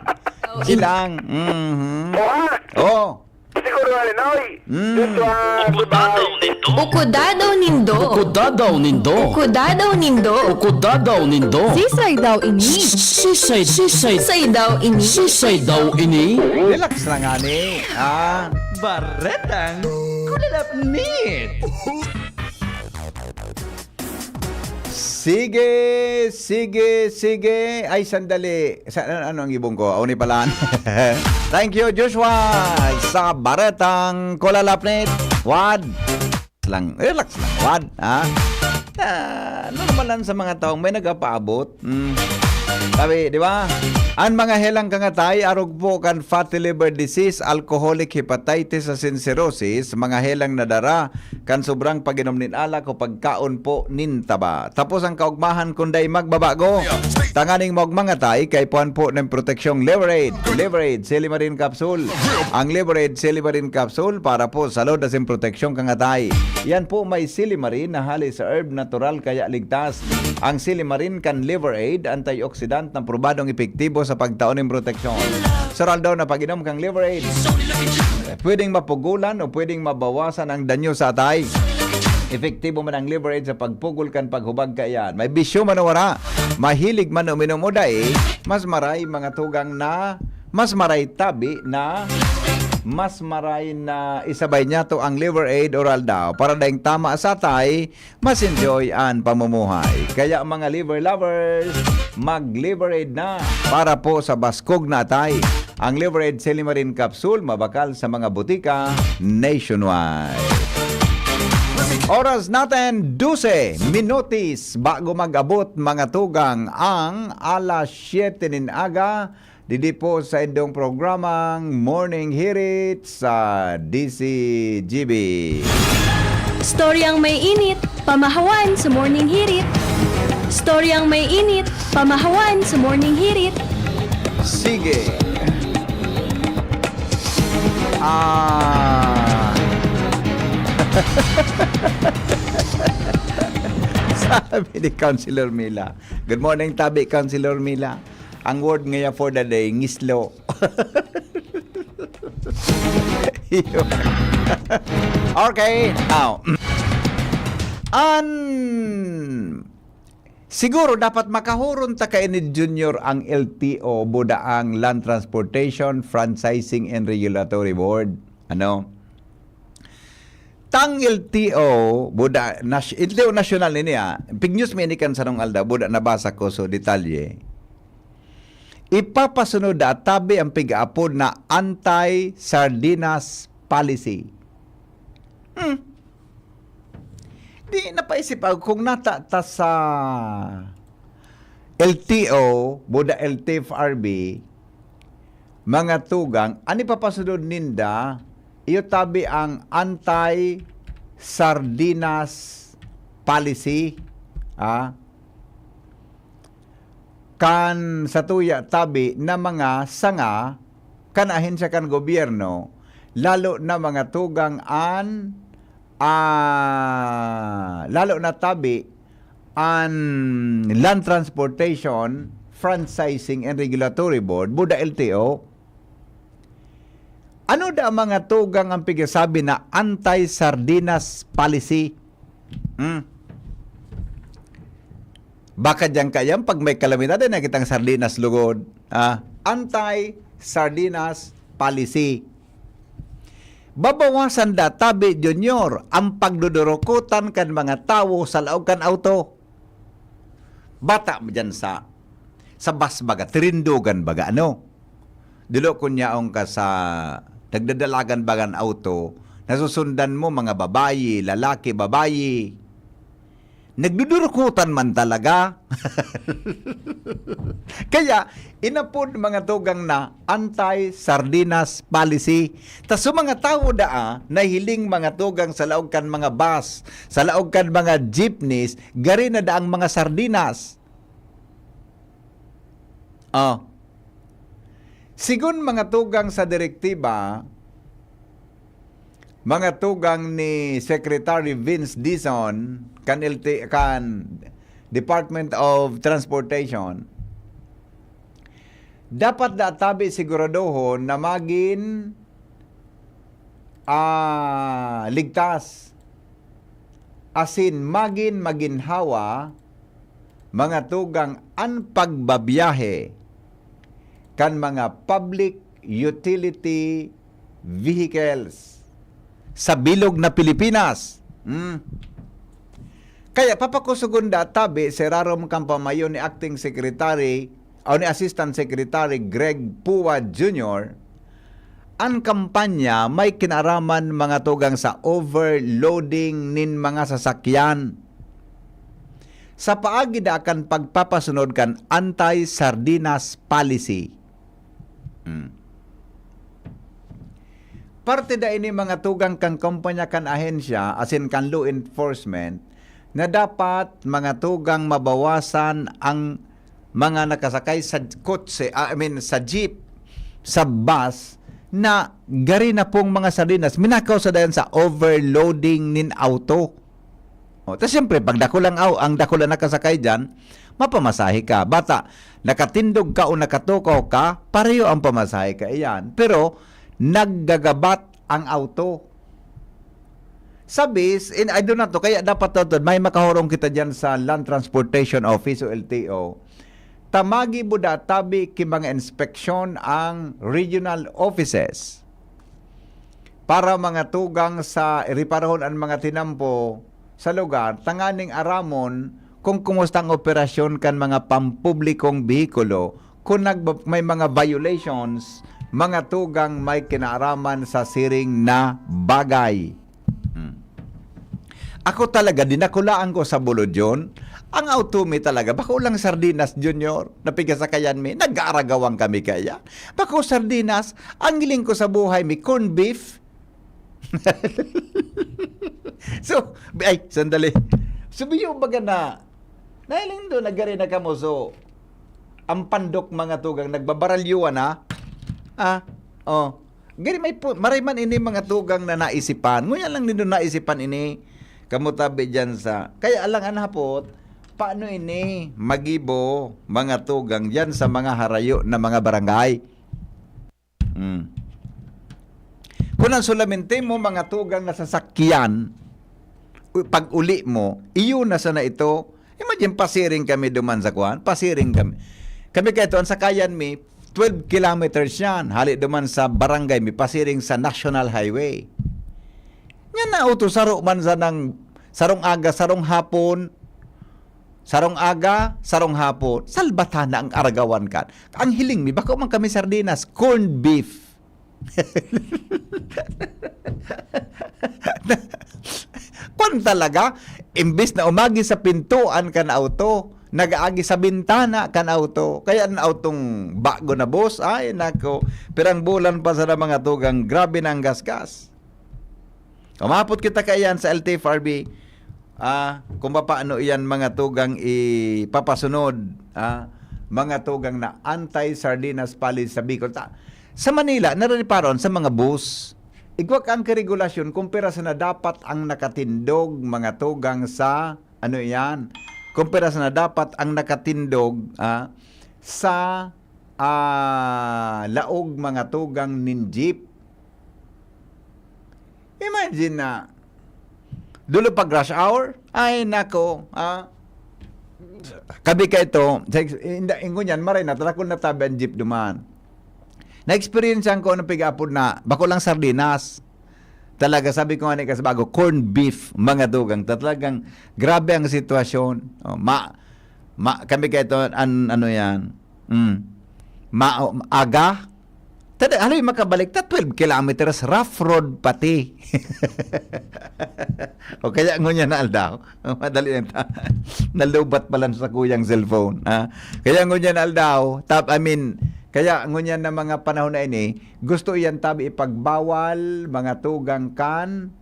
Silang. Mhm. Oha! Oh. Siguro nga rin, oy! Mm. Dito, ah, Uko dadaw nindo. Uko dadaw nindo. Uko dadaw nindo. Uko dadaw nindo. Uko dadaw nindo. Sisay daw ini. Sisay, sisay, Sisay daw ini. sisay daw ini. Relax lang, ani. Ah. Baretang kulalapnit. Sige, sige, sige. Ay, sandali. Sa, ano, ano ang ibong ko? Aw, ni palaan. Thank you, Joshua. Sa Baretang Kulalapnit. Wad. Lang, relax lang, Wad. Ha? Ah, normal lang sa mga taong may nagapaabot. Mm. Sabi, di ba? Ang mga helang kangatay, arog po kan fatty liver disease, alcoholic hepatitis asin cirrhosis, mga helang nadara kan sobrang pag-inom nin alak o pagkaon po nin taba. Tapos ang kaugmahan kun dai magbabago, tanganing maugmang atay, kaipuhan po ng proteksyong Liver Aid. Liver Aid, Silimarin Capsule. Ang Liver Aid, Silimarin Capsule para po sa load asin proteksyong kangatay. Yan po may Silimarin na hali sa herb natural kaya ligtas. Ang Silimarin kan Liver Aid, antioxidant na probadong epektibo sa pagtao nin proteksyon. Sa aldaw na pag-inom kang Liver Aid, pwedeng mapugulan o pwedeng mabawasan ang danyo sa atay. Epektibo man ang Liver Aid sa pagpugol kan paghubag kaiyan. May bisyo man o wara, mahilig man uminom o dai, mas maray mga tugang na, mas maray tabi na, mas maray na isabay niyato ang Liver Aid Oral Daw para daing tama sa atay, mas enjoy an pamumuhay. Kaya mga liver lovers, mag-Liver Aid na para po sa baskog na atay. Ang Liver Aid Silimarin Capsule mabakal sa mga butika nationwide. Oras natin, dose minutis bago mag-abot mga tugang ang alas siyete nin aga. Didi po sa indong programang Morning Hirit sa D C G B. Storyang may init, pamahawan sa Morning Hirit. Storyang may init, pamahawan sa Morning Hirit. Sige. Ah. Sabi ni Councilor Mila. Good morning, Tabi, Councilor Mila. Ang word ngaya for the day, ngislo. Yun. Okay, now. An Siguro dapat makahuron ta kaini, Junior, ang L T O, buda ang Land Transportation Franchising and Regulatory Board. Ano? Tang L T O, buda, nas, L T O nasyonal nini, ah. Pig-news mi ini kan sarong aldaw, buda nabasa ko, so detalye. Ipapasunod da tabi ang pig-aapod na anti-sardinas policy. Hmm. Di napaisip ako kung nata ta sa L T O, buda L T F R B, mga tugang, an ipapasunod ninda, iyo tabi ang anti-sardinas policy, ah, kan satuya tabi na mga sanga kan ahensya kan gobyerno, lalo na mga tugang an, ah, lalo na tabi an Land Transportation Franchising and Regulatory Board, buda L T O. Ano da ang mga tugang ang pigasabi na anti-sardinas policy? Hmm? Baka diyan kayang pag may kalamidad ay nakitang sardinas lugod. Ah, anti-sardinas policy. Babawasan da tabi, Junior, ang pagdudurukutan kan mga tawo sa laog kan auto. Bata mo dyan sa, sa bus baga, tirindugan baga, ano? Dilo kun yaon ka sa nagdadalagan bagan auto, nasusundan mo mga babayi, lalaki, babayi. Nagdudurukutan man talaga. Kaya, inapod mga tugang na anti-sardinas policy. Ta sa mga tawo daa, nahiling mga tugang sa laog kan mga bus, sa laog kan mga jeepneys, gari na daang mga sardinas. Oh. Sigon mga tugang sa direktiba, mga tugang ni Secretary Vince Dizon kan L T, kan Department of Transportation, Dapat da tabi siguradohon na magin, ah, ligtas, asin magin maginhawa, mga tugang, an pagbabiyahe kan mga public utility vehicles sa bilog na Pilipinas. Hmm. Kaya papakusugon da tabi sa irarom kan pamayo ni Acting Secretary o ni Assistant Secretary Greg Pua Junior, an kampanya may kinaaraman, mga tugang, sa overloading nin mga sasakyan. Sa paagi da kan pagpapasunod kan anti-sardinas policy. Hmm. Parte da ini, mga tugang, kan kampanya kan ahensya, asin kan law enforcement, na dapat, mga tugang, mabawasan ang mga nakasakay sa kotse, ah, I mean, sa jeep, sa bus, na gari na pong mga sardinas. Minakaw sa dayan sa overloading nin auto. O, tas siyempre, pag dakulang aw-, ang dakula nakasakay diyan, mapamasahe ka. Bata, nakatindog ka o nakatukaw ka, pareho ang pamasahe ka iyan. Pero, naggagabat ang auto. Sa bis, in, I do not know, kaya dapat daw, may makahorong kita diyan sa Land Transportation Office o L T O. Ta magibo da tabi ki mga inspeksyon ang regional offices para, mga tugang, sa reparahon an mga tinampo sa lugar, tanganing aramon kung kumusta ang operasyon kan mga pampublikong behikulo, kung nagba-, may mga violations, mga tugang, may kinaaraman sa siring na bagay. Hmm. Ako talaga, dinakulaan ko sa bulod yun. Ang auto mi talaga, bako lang sardinas, Junior, na pigasakayan mi. Nag-aaragawan kami kaya. Bako sardinas, ang hiling ko sa buhay mi, corned beef. So, bi-, ay, sandali. So, biyo baga na, nahiling do, nagari na kamo. So, ang pandok, mga tugang, nagbabaralyuan, ha? Ah, oh. Gani may pu-, maray man ini, mga tugang, na naisipan. Ngunyan lang nindo naisipan ini. Kamo tabi dyan sa, kaya lang an hapot, paano ini magibo, mga tugang, dyan sa mga harayo na mga barangay? Hmm. Kung ang sulamente mo, mga tugang, na sasakyan, u-, pag uli mo, iyo na sana ito. Imagine, pasiring kami duman sa kuan, pasiring kami. Kami kaito, ang sakayan mi, twelve kilometers yan. Hali duman sa barangay mi, pasiring sa National Highway. Yan na, uto, saro man sa nang, sarong aga, sarong hapon, sarong aga, sarong hapon, salbata na ang aragawan kan. Ang hiling mi, bako man kami sardinas, corned beef. Kwan talaga, imbis na umagi sa pintuan kan auto, nag-aagi sa bintana kan auto. Kaya an autong bago na boss, ay nako, pirang bulan pa sana, mga tugang, grabe na ang gasgas. Umapot kita kaiyan sa L T F R B, ah, kung papaano iyan, mga tugang, ipapasunod, ah, mga tugang, na anti-sardinas policy sa Bicol. Ta-, sa Manila, narereparon sa mga bus. Igwa ka ang karegulasyon kung pira sana dapat ang nakatindog, mga tugang, sa, ano iyan, kung pira sana dapat ang nakatindog, ah, sa, ah, laog, mga tugang, nin jeep. Imagine na, dulo pag rush hour, ay nako, ah. Kabi ka ito, sa ex-, inda, ingon yan, maray na, tarakon na tabi ang jeep duman. Na-experience ko ng pig-apod na, bako lang sardinas. Talaga, sabi ko nga ni, kasi bago, corned beef, mga tugang. Ta-, talagang grabe ang sitwasyon. Oh, ma-, ma-, kami kaito, an-, ano yan? Mm. Ma-, aga? Tada, haloy makabalik ta, twelve kilometers, rough road pati. O kaya ngunyan na aldaw, madali lang ta. Nalubat pa lang sa kuyang cellphone, ha? Kaya ngunyan na aldaw, tap-, I mean, kaya ngunyan na mga panahon na ini, gusto iyan tabi ipagbawal, mga tugang kan,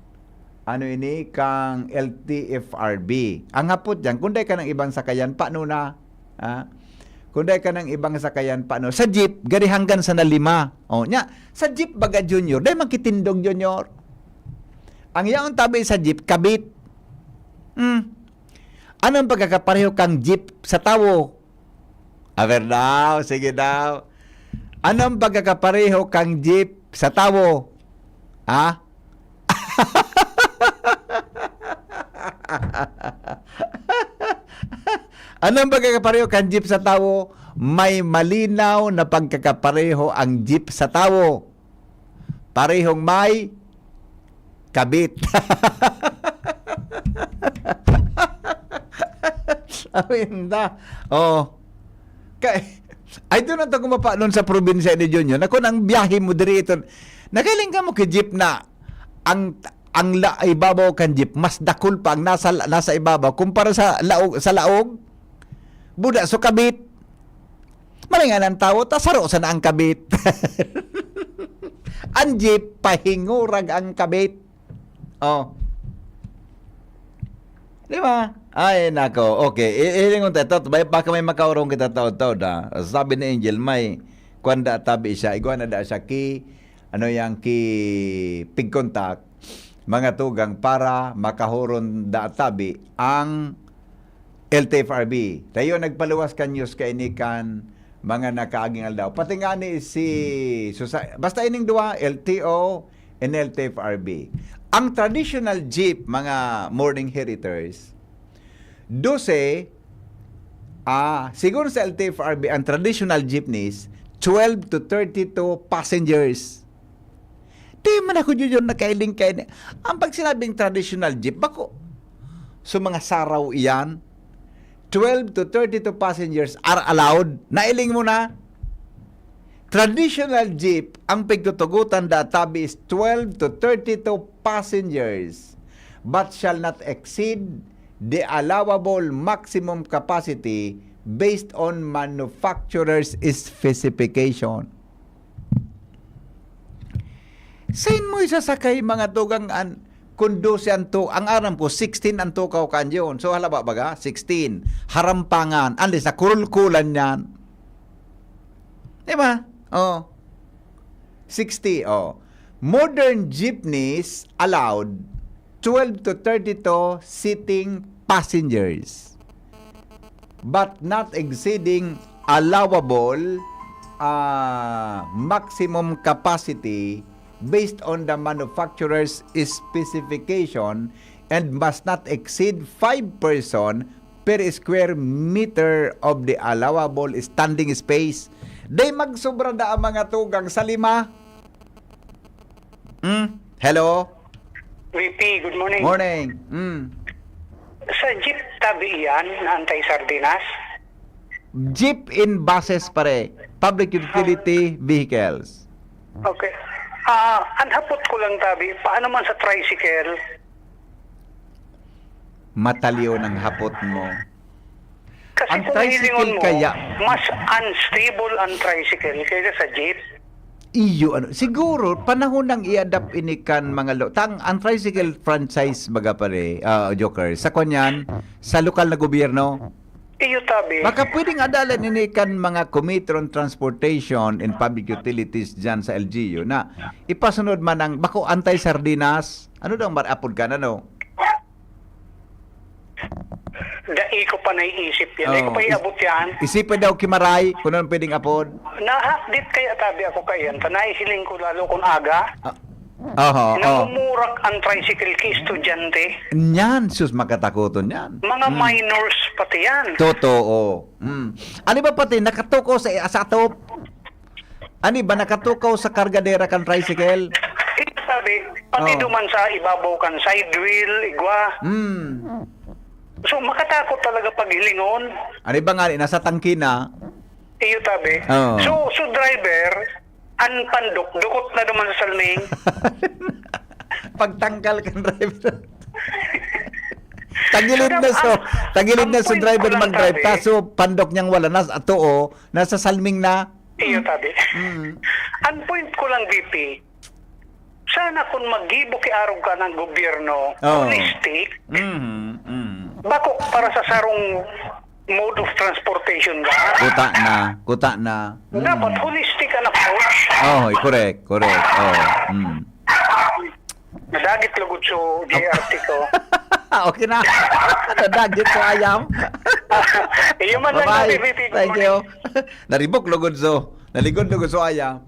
ano ini, kang L T F R B. Ang hapot diyan, kung dai ka ng ibang sakayan, paano na? Ha? Kung dai ka ng ibang sakayan, paano? Sa jeep, gari hanggang sa nalima. O, nya, sa jeep baga, Junior, dai makitindog, Junior. Ang yaon tabi sa jeep, kabit. Hmm. Anong pagkakapareho kang jeep sa tawo? Aber daw, sige daw. Anong pagkakapareho kan jeep sa tawo? Ha? Anong pagkakapareho kan jeep sa tawo? May malinaw na pagkakapareho ang jeep sa tawo. Parehong may kabit. Aminda. Oh. Kay, ay, doon ang tago mapanon sa probinsya ni Junior. Ako, nang biyahe mo diri ito, nagaling ka mo kay jeep na ang, ang la-, ibabaw kan jeep, mas dakul pa ang nasa, nasa ibabaw kumpara sa laog, sa laog. Buda, so kabit. Malingan ang tawo, ta saro sana ang kabit. Ang jeep, pahingurag ang kabit. Oh. Di ba? Ay, nako. Okay. I- ilingon ta ito. Bay-, baka may makaurong kita taod-taod, ha? Sabi ni Angel, may kwan da tabi siya. Igwa na da siya ki, ano yang ki pigkontak, mga tugang para makahuron da tabi ang L T F R B. Tayo nagpaluwas kan news kaini kan mga nakaaging aldaw. Pati nga ni si Susa-, basta ining duwa, L T O and L T F R B. Ang traditional jeep, mga morning heriters, dose, ah, sigon sa L T F R B, ang traditional jeepneys, twelve to thirty-two passengers. Di man ako yun nakailing kaini. Ang pagsinabing traditional jeep, bako, so mga saraw iyan, twelve to thirty-two passengers are allowed. Nailing mo na? Traditional jeep, ang pigtutugotan da tabi is twelve to thirty-two passengers, but shall not exceed the allowable maximum capacity based on manufacturer's specification. Sain mo isasakay, mga tugang, an, kung dose ang tu-, ang aram ko, sixteen ang tukaw kan yun. So, halaba baga, sixteen. Harampangan. Anli sa kurulkulan yan. Di ba? Oh. Sixty, oh. Modern jeepneys allowed twelve to thirty-two seating passengers, but not exceeding allowable, ah, maximum capacity based on the manufacturer's specification and must not exceed five person per square meter of the allowable standing space. Day magsobra da ang mga tugang sa lima. Hmm? Hello? V P, good morning. Morning. Hmm. Sa jeep tabi iyan na anti-sardinas? Jeep in buses, pare. Public utility vehicles. Okay. Ah, ang hapot ko lang tabi, paano man sa tricycle? Matalyon ang hapot mo. Kasi Ang kung tricycle hilingon mo, kaya- mas unstable ang tricycle kaysa sa jeep. Iyo, ano, siguro, panahon nang i-adapt ini kan mga lo-, tang, ang tricycle franchise, baga pare, ah, Joker, sa kanyan, sa lokal na gobyerno, Iyo tabi. baka pwedeng adalan ini kan mga Committee on Transportation and Public Utilities dyan sa L G U na ipasunod man ang bako anti-sardinas. Ano daw ang mar-, apod ka na, no? Dai ko pa naiisip yan. Dai ko Oh, pa iabot yan. Isipin daw kimaray kung anong pwedeng apod. Nahakdit kaya tabi ako kaiyan. Ta naihiling ko lalo kung aga. Ah, oho, oh. Namumurak ang tricycle ki estudyante. Nyan, sus, makatakoton yan. Mga Mm. minors pati yan. Totoo. Mm. Ano ba pati, nakatukaw sa, sa atop? Ano ba, nakatukaw sa kargadera kan tricycle? Ito sabi, pati Oh. duman sa ibabaw kan side wheel, igwa. Mm. So, makatakot talaga paghilingon. Ano ba nga, nasa tangke na? Iyo tabi. Oo. So, so driver, ang pandok, dukot na duman sa salming. Pagtanggal kan driver. Tagilid na so, Ang, tagilid ang na so point driver ko lang, mag-drive. tabi. Kaso pandok niyang wala na, ato, oh, nasa salming na. Iyo tabi. Mm. Ang point ko lang, V P, sana kung maggibo ki arog ka ng gobyerno, Oo. holistic, Mhm, mhm. bako para sa sarong mode of transportation ba? Kuta na, kuta na. Mm. Dapat holistic ang approach. Oh, correct, correct. Oh. Mm. Nadagit lugod so J R T ko. Okay na. Nadagit ko ayam. Iyo man lang, Bye-bye. V P. Thank you. Naribok lugod so. Naligod na gusto aya.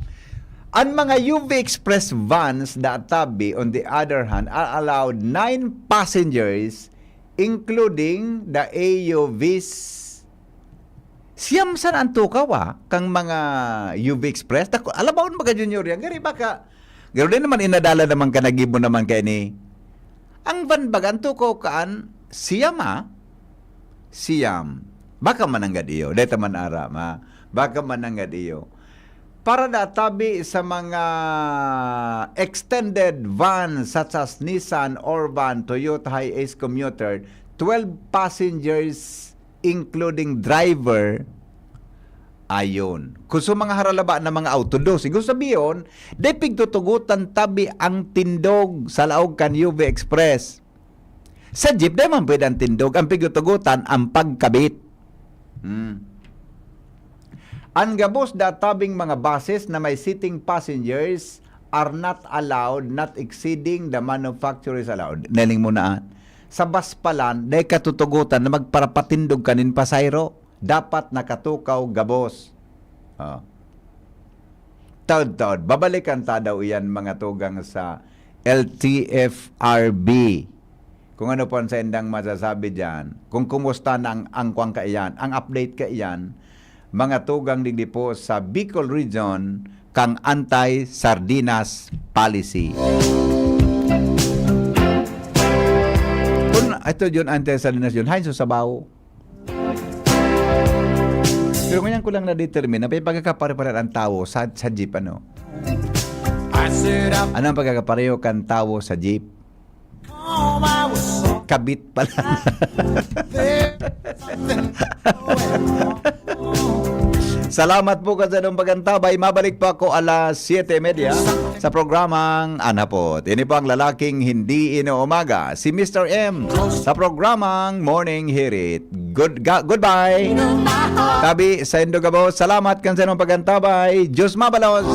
Ang mga U V Express vans da tabi, on the other hand, are allowed nine passengers, including the A U Vs. Siyam sana ang tukaw, ah, kang mga U V Express. Tako, alam mo, mga junior yan. Gari baka, garo din naman inadala naman ka, nagibo naman kayo ni. Ang van baga, ang tukaw kaan, siyam, ah. Siyam. Baka mananggad iyo. Deta man ara, ma. Baka mananggad iyo. Para da tabi sa mga extended van such as Nissan Urban, Toyota Hiace Commuter, twelve passengers including driver, ayon. Kung sa mga haralaba na mga auto, dos. Siguro sabiyon, dai pigtutugutan tabi ang tindog sa laog kan U V Express. Sa jeep, dai man pwede ang tindog. Ang pigtutugutan, ang pagkabit. Hmm. Ang gabos da tabing mga buses na may seating passengers are not allowed, not exceeding the manufacturer's allowed. Neling mo na, ah. Sa bus palan, dai katutugutan na magparapatindog kanin pasahero. Dapat nakatukaw gabos. Oh. Taod-taod, babalikan ta daw iyan, mga tugang sa L T F R B. Kung ano po ang saindang masasabi diyan, kung kumusta na ang, ang kwan kaiyan, ang update kaiyan, mga tugang digdi po sa Bicol Region, kang anti-sardinas policy. Kung ito yun, anti-sardinas yun, hain sa sabaw. Pero ngayon ko lang na-determine na may pagkakapare-pareho ang tawo sa, sa jeep, ano? Ano ang pagkakapareho kan tawo sa jeep? Kabit pala. Salamat po kan sa inyong pag-antabay. Mabalik po ako alas siyete y media sa programang Anapot. Ini po ang lalaking hindi inuumaga, si Mister M, sa programang Morning Hirit. Good, ga-, goodbye. Tabi sa Indogabo, salamat kan sa inyong pag-antabay. Diyos mabalos.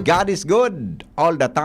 God is good all the time.